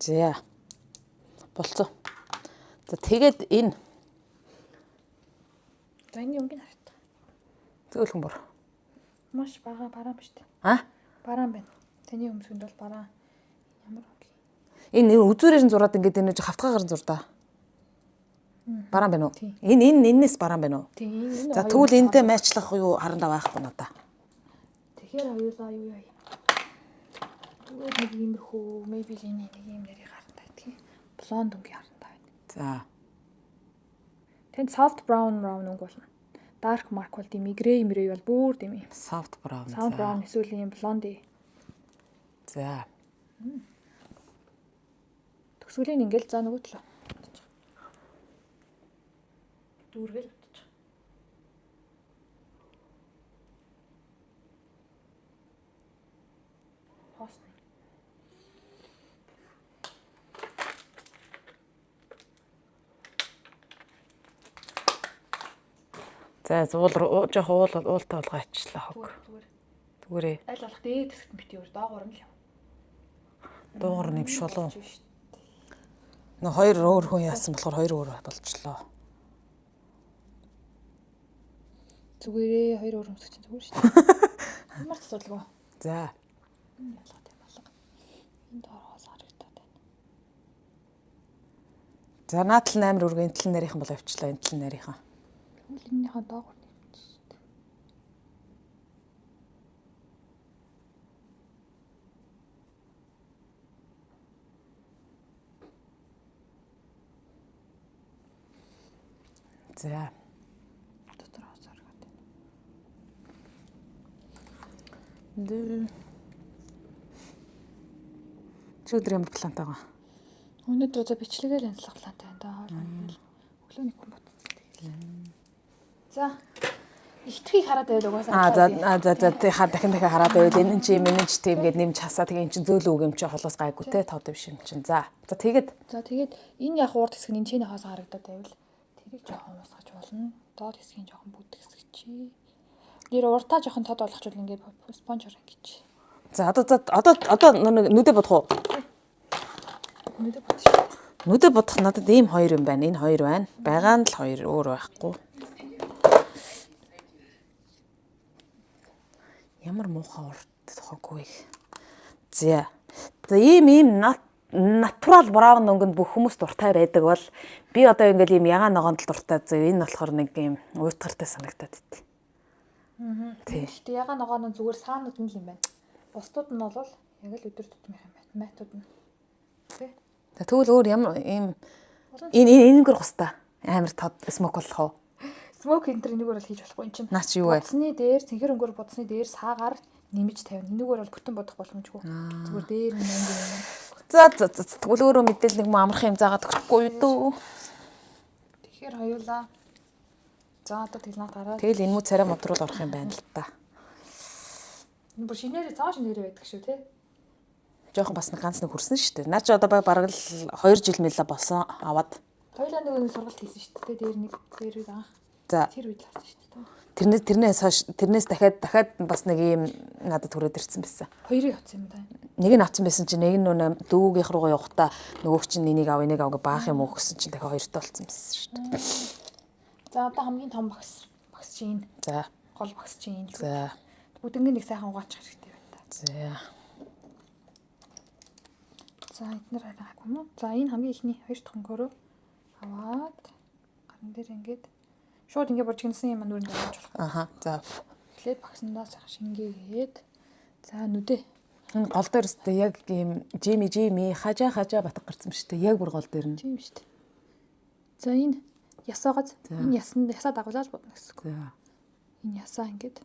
За. Болцоо. За тэгээд энэ За энэ юмгийг харагдах. Зөөлхөн бор. Маш бага бараан биш үү? А? Бараан байна. Таны өмсгөнд бол бараан. Ямар өнгө? Энэ үзүүрээр нь зураад ингээд энэ хавтгаагаар нь зурдаа. Бараан байна уу? Тийм. Энэ энэ энэс бараан байна уу? Тийм энэ. За тэгвэл энтэй майчлах юу харандаа байхгүй надаа. Тэгэхээр хоёулаа юу яа. Зүгээр нэг иймэрхүү Maybelline-ийн нэг ийм нарийн харандаа гэдэг. Блонд өнгийн харандаа байна. За. Тэнд soft brown өнгө болно. Dark mark бол тийм грей мрей бол бүр тийм юм. Soft brown. Soft brown эсвэл ийм блонди. За. Төгсгөлийн ингээл за нөгөө талаа. Дүүргээл утчих. Хоосны. За зуул руу жоох уул уултай болгоо ачлаа хог. Зүгээр. Зүгээрээ. Аль болох дээд хэсэгт бити өөр доогуур нь л яв. Дуугар нэм шулуун. Нөө хоёр өөр хүн яасан болохоор хоёр өөр болчлоо. Зүгээрээ хоёр өөр өмсөх чинь зүгээр шүү дээ. Ямар ч асуудалгүй. За. Энэ ялгаад юм алга. Энэ доороос харагдаад байна. За наад тал нь амар өргөн, энэ тал нь нарийнхан бол явчлаа, энэ тал нь нарийнхан. Тэгвэл энэнийхээ доогуур нэмчих шүү дээ. За. Дотор хоос харагдаад байна. Дүү. Чи өдөр ямар плантай байгаа? Өнөөдөр одоо бичлэгээр янзлах плантай байна даа. Өглөө нэг хүн ботсон тэгэл. За. Ихтгэхийг хараад байвал угаасаа. Аа за за за тий ха дахин дахин хараад байвал энэ нь чи юм энэ нь ч тийм гээд нэмж хасаа тэгээ эн чин зөөлөн үг юм чи холоос гайгүй те тод биш юм чин. За. За тэгээд За тэгээд энэ яг урд хэсэг нь энэ чиний хоос харагдаад байвал тэрийг жоохон уусгаж болно. Доод хэсгийг жоохон бүдэг хэсэг чи. Нэр уртаа жоохон тод болгочвол ингээд спонжор ингэж. За одоо за одоо одоо нэг нүдэ бодох уу? Нүдэ бодчих. Нүдэ бодох надад ийм хоёр юм байна. Энэ хоёр байна. Байгаа нь л хоёр өөр байхгүй. Ямар муухай урт хоггүй. За. За ийм ийм натурал браун өнгөнд бүх хүмүүс дуртай байдаг бол би одоо ингээл ийм ягаан ногоонд л дуртай зөө. Энэ болохоор нэг ийм уйтгартай санагдаад байт. Аа. Тий. Гэхдээ ягаан ногоон нь зүгээр саанууд нь л юм байна. Бусдууд нь бол яг л өдөр тутмын юм байна. Матууд нь. Тий. За тэгвэл өөр ямар ийм энэ энэ энэгээр густай амар тод смок болох уу? Смок энтер энэгээр бол хийж болохгүй юм чинь. Наа чи юу вэ? Будсны дээр цэнхэр өнгөөр будсны дээр саагаар нэмж тавина. Энэгээр бол бүтэн бодох боломжгүй. Зүгээр дээр нь өнгө юм. За за тэгвэл өөрөө мэдээл нэг амархан юм заагаад өгөхгүй юу дөө. Тэгэхээр хоёулаа. За одоо тэгэл наад гараад. Тэгэл энэ мүү царай модруул орох юм байна л та. Энэ бүр шинээрээ цаа шинээрээ байдаг шүү те. Жохон бас нэг ганц нэг хүрсэн шүү дээ. Наа чи одоо бараг л 2 жил мэлээ болсон аваад. Хоёулаа нөгөө нэг сургалт хийсэн шүү дээ. Дээр нэг дээр анх. За. Тэр үед л авсан шүү дээ. Тэрнээс хойш тэрнээс дахиад бас нэг ийм надад хүрээд ирсэн байсан. Хоёрыг авсан юм да. Нэг нь авсан байсан чинь нэг нь нөө дүүгийнх руугаа явахдаа нөгөөх чинь энийг ав энийг ав гэ баах юм уу гэсэн чинь дахиад хоёртой болсон байсан шүү дээ. За одоо хамгийн том багс чинь энэ. За. Гол багс чинь энэ. За. Бүдэнгийн нэг сайхан угаачих хэрэгтэй байна та. За. За эднэр арай гайгүй юм уу? За энэ хамгийн ихний хоёр дахь өнгөөрөө аваад гарн дээр ингээд шууд ингээд буржигнасан юм нүрэнд оруулж болох. Аха. За. Тэгэхээр багсандаа сайхан шингээгээд за нүдэ. Энэ гол дээр өстэй яг ийм Жими хажаа батг гарсан шүү дээ. Яг бүр гол дээр нь. Тийм шүү дээ. За энэ ясаагаз энэ ясанд ясаа дагуулаад бодно гэсэн үг. За. Энэ ясаа ингээд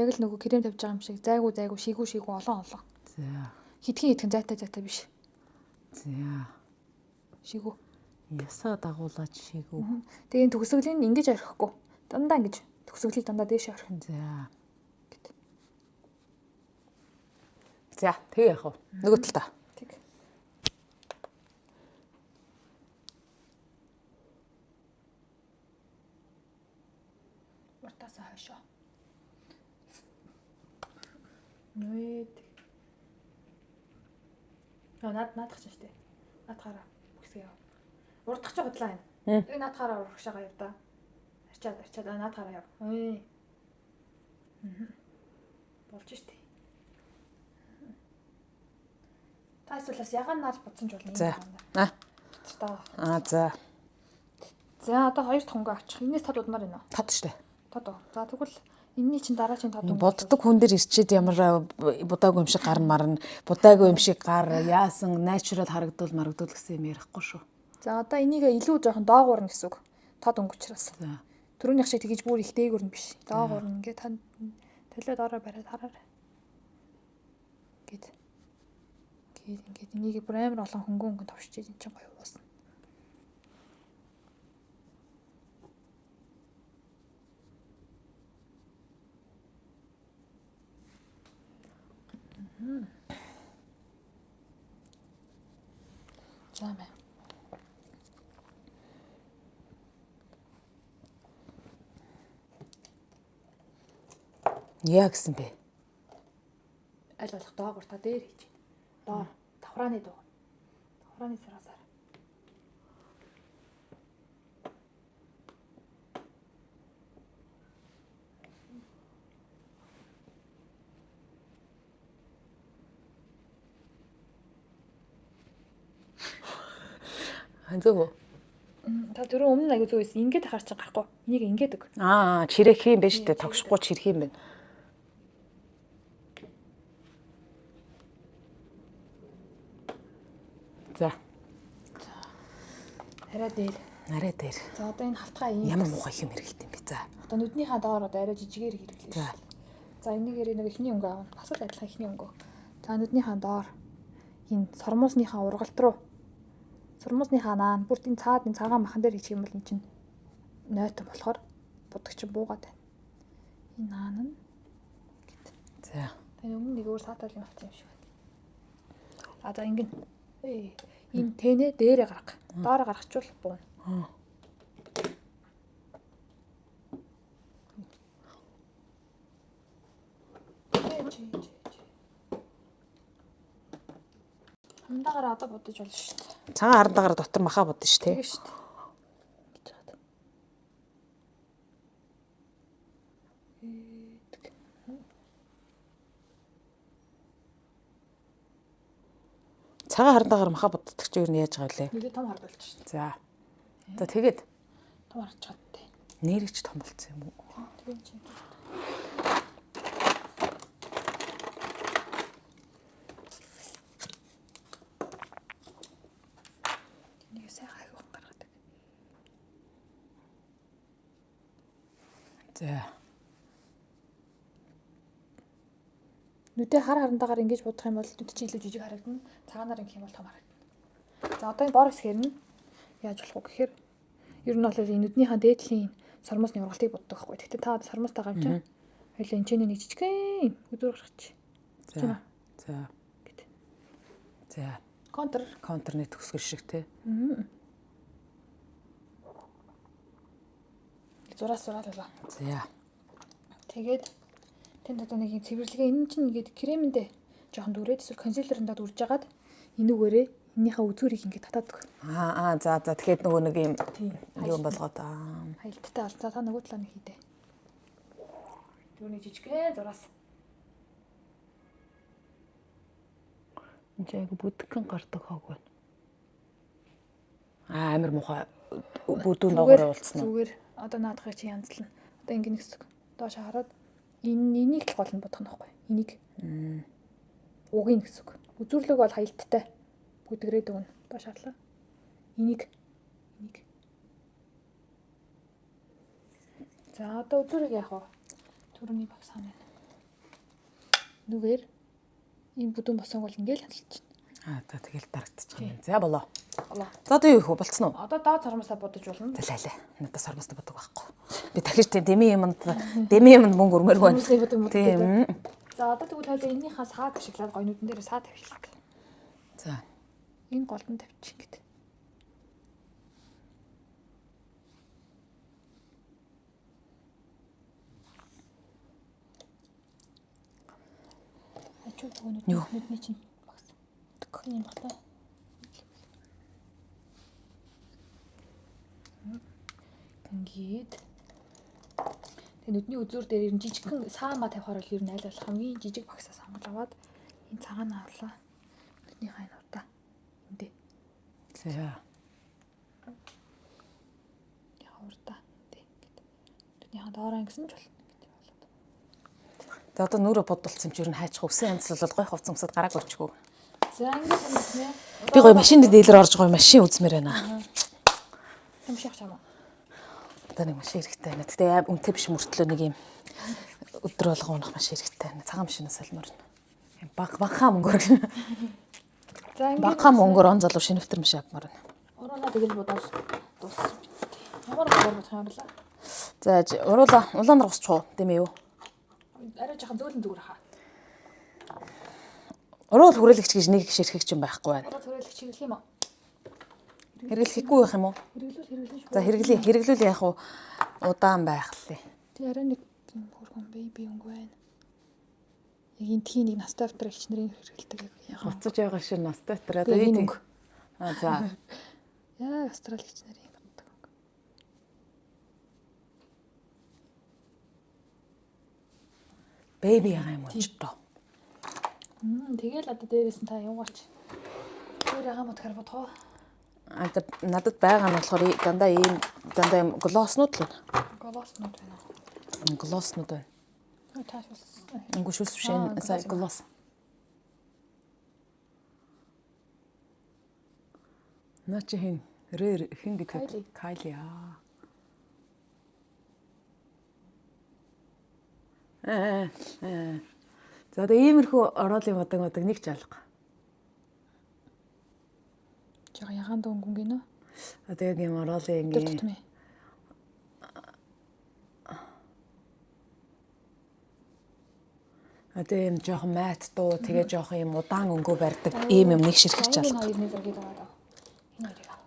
яг л нөгөө крем тавьж байгаа юм шиг зайгүй шигүү олон. За. Хитгэн зайтай биш. За. Шигүү. Ясаа дагуулаад шигүү. Тэгээ энэ төгсгөлийн ингэж орхихгүй. Дандаа ингэж төгсгөлийг дандаа дээшээ орхино. За. За, тэгээ яах вэ? Нөгөө талдаа. Тэг. Уртаасаа хойшоо. Нүэд. Наад наадах чинь штэ. Наадахаараа бүсгээ яв. Урдах чи худлаа байна. Тэгээ наадахаараа урагшаага яв да. Арчаад арчаад наад гараа яв. Ой. Болж штэ. Та эсвэл бас ягаан наал будсан ч болно. За. Аа. Аа за. За одоо хоёр дахь өнгө авчих. Энээс тод удмаар байна уу? Тод штэ. Тод уу. За тэгвэл энэний чинь дараа чинь тод өнгө. Буддаг хүн дээр ирчээд ямар будаагүй юм шиг гар марна, будаагүй юм шиг гар яасан natural харагдвал марагдвал гэсэн юм ярихгүй шүү. За одоо энийг илүү жоохон доогуур нь гэсэн үг. Тод өнгө учраас. За. Түрүүнийх шиг тэгэж бүр их дээгүүр нь биш. Доогуур нь ингээ тань төлөө доороо бариад хараарай. Ингээд. Ингээд ингээд энийг бүр амар олон хөнгөн өнгө товшиж ин чинь гоё уусна. За мэ. Яа гэсэн бэ? Аль болох доогуур та дээр хийж. Доор давхрааны дуу. Давхрааны зураасаар. Зөв үү? Та түрүү өмнө аягүй зөв байсан. Ингээд хахаар чинь гарахгүй. Энийг ингээд өг. Аа, чирэх юм байна шүү дээ. Тогшихгүй чирэх юм байна. За. Арай дээр. Арай дээр. За одоо энэ хавтгай ийм. Ямар муухай юм хэрэгэлт юм бэ? За. Одоо нүднийхаа доор одоо арай жижигээр хэрэглэе. За. За энийгээр нэг эхний өнгө аавна. Бас л адилхан эхний өнгө. За нүднийхаа доор энэ сормуусныхаа ургалт руу сормуусныхаа наан бүр энэ цаад энэ цагаан махан дээр хийчих юм бол энэ чинь нойтон болохоор будаг чинь буугаад байна. Энэ наан нь гэт. За. Энэ өмнө нэг өөр саатал юм авсан юм шиг байна. А за ингэн. Энэ тэнэ дээрээ гарга. Доороо гаргачвал бууна. Хандаагаар одоо будаж болно шүү дээ. Цагаан харандаагаар дотор маха будна шүү дээ. Тэгээ шүү дээ. Гэж хаад. Эдэг. Цагаан харандаагаар маха буддаг чи юу нь яаж байгаа лээ? Нилээ том хардуулж шүү дээ. За. За тэгээд Том харж чадтай. нэрэгч том болцсон юм уу? Тэгээ чи. Энийг сайхан ахиухан гаргадаг. За. Нүдээ хар харандаагаар ингэж будах юм бол нүд чи илүү жижиг харагдана. Цагаанаар ингэх юм бол том харагдана. За одоо энэ бор хэсгээр нь яаж болох вэ гэхээр ер нь бол энэ нүднийхаа дээдлийн сормуусны ургалтыг буддаг байхгүй. Гэхдээ та одоо сормуустайгаа юм чинь хоёлаа энэ ч нэг жижигхэн үзүүр гаргачих. За. За. Гэт. За. Контр. Контрны төгсгөл шиг те. Зураас зураад болоо. За. Тэгээд тэнд одоо нэг юм цэвэрлэгээ энэ чинь ингээд кремэндээ жоохон дүрээд эсвэл консилерэндээ дүрж жагаад энүүгээрээ энэнийхээ үзүүрийг ингээд татаад өгөх. Аа за за тэгэхээр нөгөө нэг юм Тийм. юм болгоод аа. Хаялттай бол за та нөгөө талаа нэг хийдэ. Түүний жижигхэн зураас. Энд чи айгу бүдгэн гардаг хог байна. Аа амар муухай бүдүүн доогоор уулзсан уу? Зүгээр одоо наадахыг чи янзлна. Одоо ингэ нэгсэг. Доош хараад энэ энийг л гол нь бодох нь байхгүй. Энийг. Угийн гэсэн үг. Үзүүрлэг бол хаялттай. Бүдгрээд өгнө. Доош харлаа. Энийг. Энийг. За одоо үзүүрийг яах вэ? Төрөний багс хам байна. Нүгээр энэ бүдүүн босон бол ингээл хадгалчихна. Аа за тэгэл дарагдчих юм. За болоо. Болоо. За одоо юу их вэ? Болцсон уу? Одоо доод сормосоо бодож болно. За лай лай. Надад сормостой бодог байхгүй. Би дахиж тийм дэмий юмд дэмий юмд мөнгө өрмөр байна. Сормосны бодог мөдөг. Тийм. За одоо тэгвэл хоёлаа энэнийхээ саад ашиглаад гоё нүдэн дээр саад тавьчихлаа. За. Энэ голдон тавьчих ингээд. Ачуу нөгөө Юу? нүдний чинь багс. Тэг юм баг та. Ингээд Тэгээ нүдний үзүүр дээр ер нь жижигхэн саама тавихаар бол ер нь аль болох хамгийн жижиг багсаа сонгож аваад энэ цагаан авлаа. Нүднийхээ энэ урдаа. Эндээ. За. Яг урдаа. Эндээ ингээд. Нүднийхээ доороо ингэсэн ч болно. Ингээд болоод. За одоо нүрэ бодолцсон юм чи ер нь хайчих үсэн янзлал бол гой хувц өмсөд гарааг өрчгөө. За ингээд ингэсэн ээ. Би гоё машины дээлэр орж гоё машин үзмээр байна. Юм шиг чамаа. Одоо нэг машин хэрэгтэй байна. Гэтэ аим үнэтэй биш мөртлөө нэг юм өдөр болгон унах машин хэрэгтэй байна. Цагаан машинаас салмаар байна. Юм баг багхаа мөнгөөр. За ингээд Багхаа мөнгөөр он залуу шинэвтер машин авмаар байна. Уруулаа тэгэл бодоол дууссан биз дээ. Ямар бодоор бодох юм бол За уруулаа улаанаар гусчих уу тийм ээ юу? арай жоохон зөөлөн зүгээр хаа. Уруул хүрээлэгч гэж нэг ширхэг юм байхгүй байна. Уруу төрөлх чиглэх юм уу? Хэрэглэхгүй байх юм уу? Хэрэглүүл хэрэглэн шүү. За хэрэглэе. Хэрэглүүл яах вэ? Удаан байх лээ. Тэг арай нэг юм хөргөн бэби өнгө байна. Яг энтхийн нэг настай автар эгч нарын хэрэглэдэг яг ягаан. Буцаж байгаа шин настай тэр Одоо энэ өнгө. А за. Яг астрал эгч нарын боддог өнгө. Бэби ягаан юм уу ч доо. Тэгэл одоо дээрээс нь та юугаарч өөр ягаан бодохоор бодох уу? А за надад байгаа нь болохоор дандаа ийм дандаа ийм глосснууд л байна. Голоснууд байна уу? Глосснууд байна. Та шулсан. Өнгө шүлс биш энэ сая глосс. Наа чи хин рэр хин гэдэг Кайли. Кайли аа. Аа. аа. За одоо иймэрхүү ороолын бодог бодог нэг ч алга. Жага ягаан дөнгөн гинэ. Одоо яг юм ороолын Өдөр ингийн тутмын. Одоо юм жоохон майт дуу тэгээ жоохон юм удаан өнгөө барьдаг ийм юм нэг ширхэгч За, алга. Энэ хоёрын зургийг аваад ав. Энэ хоёрыг ав.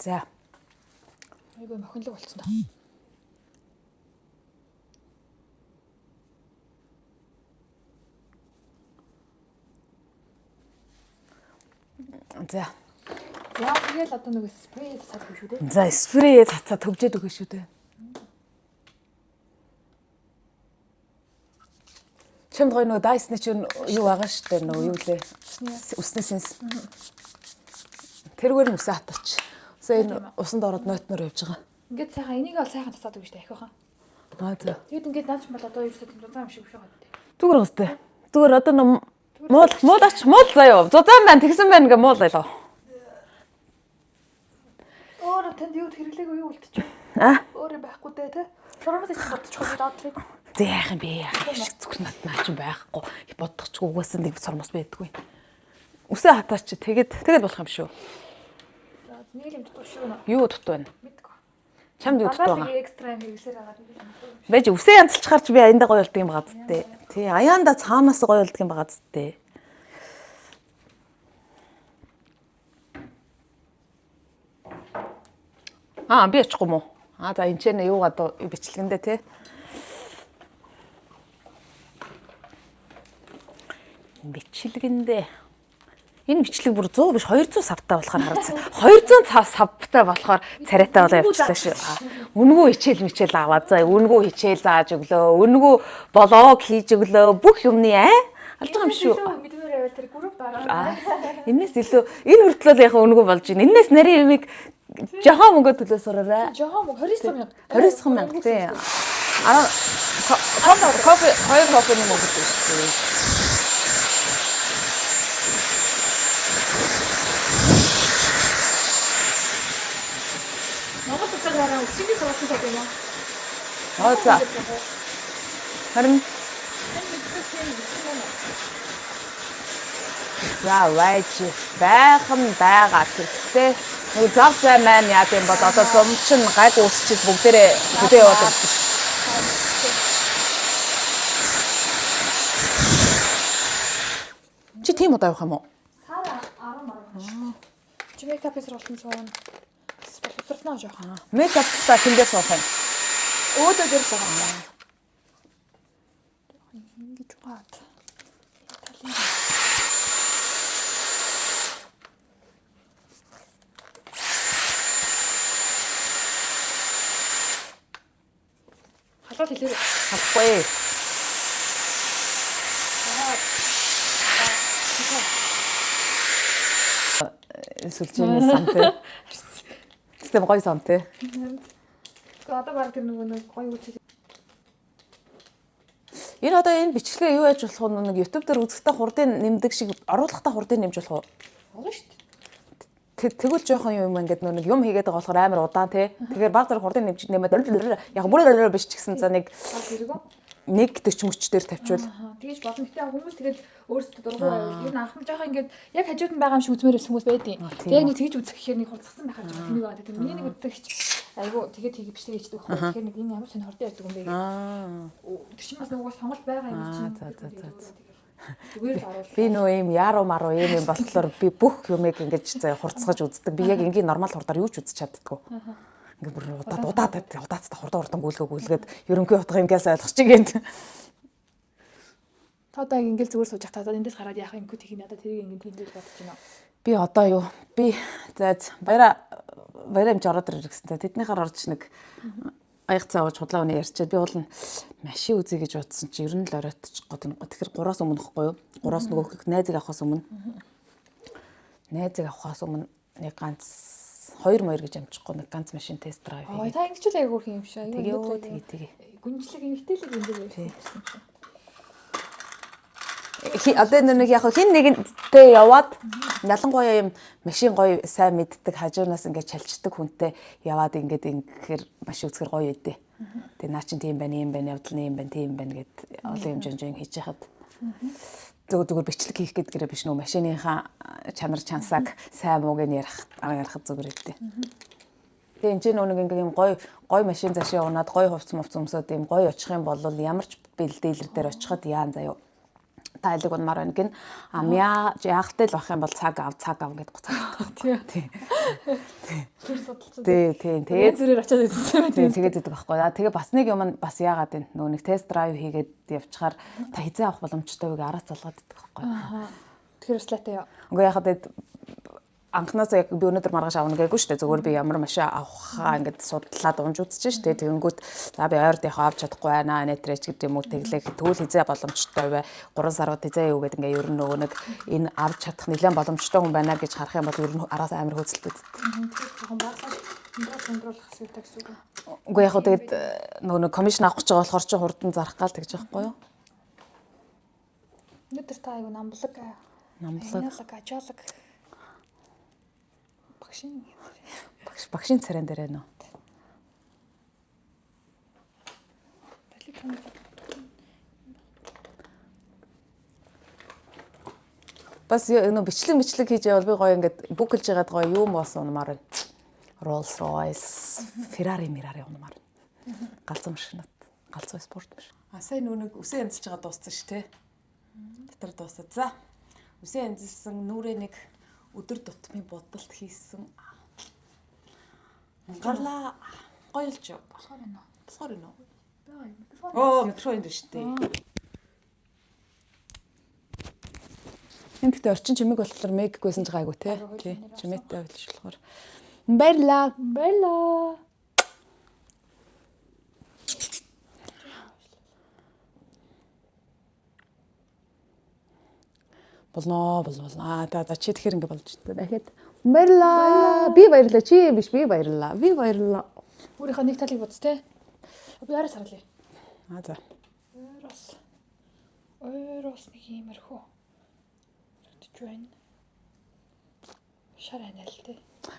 За. Айгүй мохинлог болцсон да. За. За тэгэл одоо нөгөө спрей цацаад өгөх шүү дээ. За спрей цацаа төвжээд өгөх шүү дээ. Чамд гоё нөгөө Dyson чинь юу байгаа шүү дээ нөгөө юу лээ. Үсний сенс. Тэргээр нь үсээ хатарч. Үсээ энэ усанд ороод нойтноор явж байгаа. Ингээд сайхан энийг бол сайхан цацаад өгөх шүү дээ ахиухан. Аа за. Тэгэд ингээд наач бол одоо ерөөсөө тийм зузаан юм шиг биш байгаа дээ. Зүгээр гоостой. Зүгээр одоо ном муул муулаач муул заяа. Зузаан байна тэгсэн байна гэ муул айлаа. Өөрөө танд юу хэрэглээгүй юу үлдчих. Аа. Өөрөө байхгүй дээ тэ. Сурмаас чинь бодчих уу доотлыг. Зэ яах юм бэ? Яах юм шиг зүгт над наа чинь байхгүй. Боддогчгүй угаасаа нэг сормос байдгүй. Үсээ хатаач тэгээд тэгээд болох юм шүү. За нэг юм дутуу шүү нөө. Юу дутуу байна? Мэдгүй. Чамд юу дутуу Дандаа байгаа? л экстра юм хэрэгсээр байгаа нэг юм дутуу. Байж үсээ янзалчаар чи би аяндаа гоё болдго юм байгаа зү. Тий, аяанда цаанаас гоё болдго юм байгаа зү. Аа, би очихгүй мó. Аа, за энэ ч нэ юугаа доо бичлэгэндээ тий. Бичлэгэндээ. Энэ бичлэг бүр 100 биш 200 савтай болохоор харагдсан. 200 цав савтай болохоор царайтай болоо явчихлаа шүү. Аа, Үнгүү хичээл мичээл аваад за үнгүү хичээл зааж өглөө, үнгүү блог хийж өглөө, бүх юмны аа алж байгаа юм шүү. Мэдмээр байвал тэр групп дараа. Аа, Энээс илүү энэ хүртэл л яг үнгүү болж байна. Энээс нарийн юмыг жохон мөнгө төлөө сураарай. Жохон мөнгө 29 мянга. 29 мянга тий. 10 кофе кофе хоёр кофений мөнгө шүү дээ. Монгол улсаар өсчгийн сургалтын сайд юм уу? Аа за. Харин за вайч байхан байгаа тэрхтээ нэг зав зай маань яа гэм бол одоо зум чин гайг үүсчихэд бүгдээрээ хөдөө яваад ирсэн шүү. Чи тийм удаа явах юм уу? Сар 10 10. Чи мейкапын сургалтанд суuna. Боловсролноо жоохон. Мейкаптаа хэн дээр суух юм? Өөдөө дээр суух. Ингэж угаад. Талын халуул хэлээ. Халахгүй. Сүлжээний сан тий. Тэгтээ гоё сан тий. Тэгээ одоо баг тэр нөгөө нэг гоё үйлчил. Энэ одоо энэ бичлэгээ юу яаж болох вэ? Нэг YouTube дээр үзэхдээ хурдын нэмдэг шиг оруулахдаа хурдын нэмж болох уу? Болно шүү дээ. Тэгвэл жоохон юм ингээд нөө нэг юм хийгээд байгаа болохоор амар удаан тий. Тэгэхээр баг зэрэг хурдын нэмж нэмээд яг бүр биш ч гэсэн за нэг Баг зэрэг үү? 1:40 мөч дээр тавьчвал Тэгэж болно. Гэтэ хүмүүс тэгээд өөрсдөө дургу байвал ер нь анх нь жоохон ингээд яг хажууд нь байгаа юм шиг үзмээр байсан хүмүүс байдیں۔ Тийм Тэгээд яг нэг тэгэж үзэх гэхээр нэг хурцсан байхаар жоохон тэнэг байгаа. Тэгээд миний нэг үзэгч айгу тэгээд тийг бичлэг хийдэг байхгүй. Тэгэхээр нэг энэ ямар сонь хурдан ярьдаг юм бэ гэх. Тэр чинь бас нөгөө сонголт байгаа юм чинь. За за за. Зүгээр л оруулах. Би нөө ийм яруу маруу ийм юм болохоор би бүх юмыг ингэж заяа хурцгаж үздэг. Би яг энгийн нормал хурдаар юу ч үзэж чаддаггүй. Ингээ бүр удаад удаад удаацтай хурдан хурдан гүйлгээ гүйлгээд ерөнхий утга ингээс ойлгочих гэнт. Та одоо ингээл зүгээр сууж та эндээс гараад яах юм гүт хийх надад тэрийг ингэ тэмдэглэж бодож байна. Би одоо юу? Би за баяра баяра эмч ороод ирэх гэсэн. Тэднийхээр орж нэг аяг цаа ууж худлаа үнэ ярьчаад би уул нь машин үзье гэж бодсон чи ер нь л оройтчих гот. Тэгэхээр 3-аас өмнө ихгүй юу? 3-аас нөгөө найзыг авахаас өмнө. Найзыг авахаас өмнө нэг ганц 2 моёр гэж амжихгүй нэг ганц машин тест драйв хийгээ. хийгээ. Та ингэж л аяг хөөрхөн юм шиг. Тэгээ тэгээ тэгээ. Гүнжлэг эмгтээлэг юм дээр байсан юм шиг. Одоо нэг яг хин нэгэнтэй яваад ялангуяа юм машин гоё сайн мэддэг хажуунаас ингээд чалчдаг хүнтэй яваад ингээд ингэхээр машин үзэхэр гоё үдэ. Тэгээ наа чин тийм байна, ийм байна, явдал нь ийм байна, тийм байна гэд олон юм жон хийж яхад зүгээр бичлэг хийх гэдгээрээ биш нүү машиныхаа чанар чансааг сайн мууг нь ярих ярихад зүгээр үдэ. Тэгээ энэ ч нэг ингээ юм гоё гоё машин зашаа унаад гоё хувц мувц өмсөд юм гоё очих юм бол ямар ч дилер дээр очиход яан заяа тайлаг унмаар байна гин. А мяа яахтай л бах юм бол цаг ав цаг ав гэд буцаад. Тий. Тэр судалсан. Тий, тий. Тэгээд зүрээр очиад үзсэн байх. Тий, тэгээд өгдөг байхгүй. Тэгээ бас нэг юм бас яагаад вэ? Нөгөө нэг тест драйв хийгээд явчихаар та хизээ авах боломжтой вэ араас залгаад идэх байхгүй. Тэгэхээр слайтай яа. Үгүй яхад анхнаасаа яг би өнөөдөр маргааш авна гээгүй шүү дээ. Зүгээр би ямар машин авахаа ингээд судлаад унж үзэж шүү дээ. Тэгэнгүүт за би ойрд яг авч чадахгүй байна. Нэтрэч гэдэг юм уу тэглэх тэгвэл хизээ боломжтой бай. 3 сарууд хизээ юу гэдэг ингээд ер нь нөгөө нэг энэ авч чадах нэлээд боломжтой хүн байна гэж харах юм бол ер нь араас амар хөөцөлдөд. Тэгэхээр жоохон багасаа өндрүүлэх хэрэгтэй гэсэн үг. Үгүй яг хөө тэгээд нөгөө нэг комисшн авах гэж байгаа болохоор чи хурдан зарах гал тэгж байгаа байхгүй юу? Өнөөдөр та айгу намблаг. Намблаг. Ажаалаг. Багшийн багш багшийн царайн дээр байна уу? Бас нөө бичлэг бичлэг хийж явал би гоё ингээд бүгэлж байгаад гоё юм болсон унмаар байна. Rolls Royce, Ferrari, Mirari унмаар. Галзуу машинууд, галзуу спорт машин. А сайн нөө нэг үсээ янзлж байгаа дууссан ш тэ. Дотор дуусаа. За. Үсээ янзлсан нүрээ нэг өдөр тутмын бодолт хийсэн. Гарлаа гоёлж болохоор байна уу? Болохоор байна уу? Микрофон. Оо, микрофон энд шүү дээ. Энд гэхдээ орчин чимэг болохоор мэггүйсэн ч гайгүй те. Тий, чимээтэй болж болохоор. Баярлаа. Баярлаа. Болно болно болно. Аа за за чи тэгэхээр ингэ болж байна. Дахиад баярлаа. Би баярлаа. Чи биш би баярлаа. Би баярлаа. Өөрийнхөө нэг талыг бодс те. Би араас харлаа. Аа за. Ойроос. Ойроос нэг иймэрхүү. Харагдаж байна. Шар анаал те.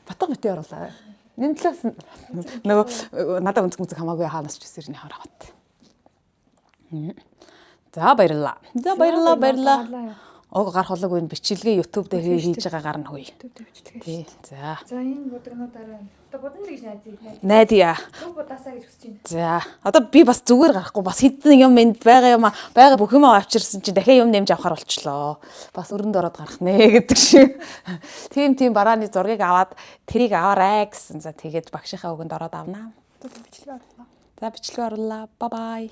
Батга битээ оруулаа. Энэ талаас нөгөө надад өнцөг өнцөг хамаагүй хаанаас ч ирсэн хаар аваад. За баярлаа. За баярлаа баярлаа. Уг гарах болоогүй энэ бичлэгээ YouTube дээр хийж байгаа гарна хөөе. YouTube дээр бичлэгээ. Тий. За. За, энэ будагнуудаараа одоо будна гэж найзъя. Найдаа. Зөв будаасаа гэж хүсэж байна. За. Одоо би бас зүгээр гарахгүй, бас хэдэн юм энд байгаа юм байгаа, бүх юм авчирсан чинь дахиад юм нэмж авахар болчлоо. Бас өрөнд ороод гарах нэ гэдэг шиг. Тийм барааны зургийг аваад тэрийг аваарай гэсэн. За, тэгээд багшийнхаа үгэнд ороод авнаа. Одоо бичлэгээ оруулаа. За, бичлэгээ оруулаа. Bye bye.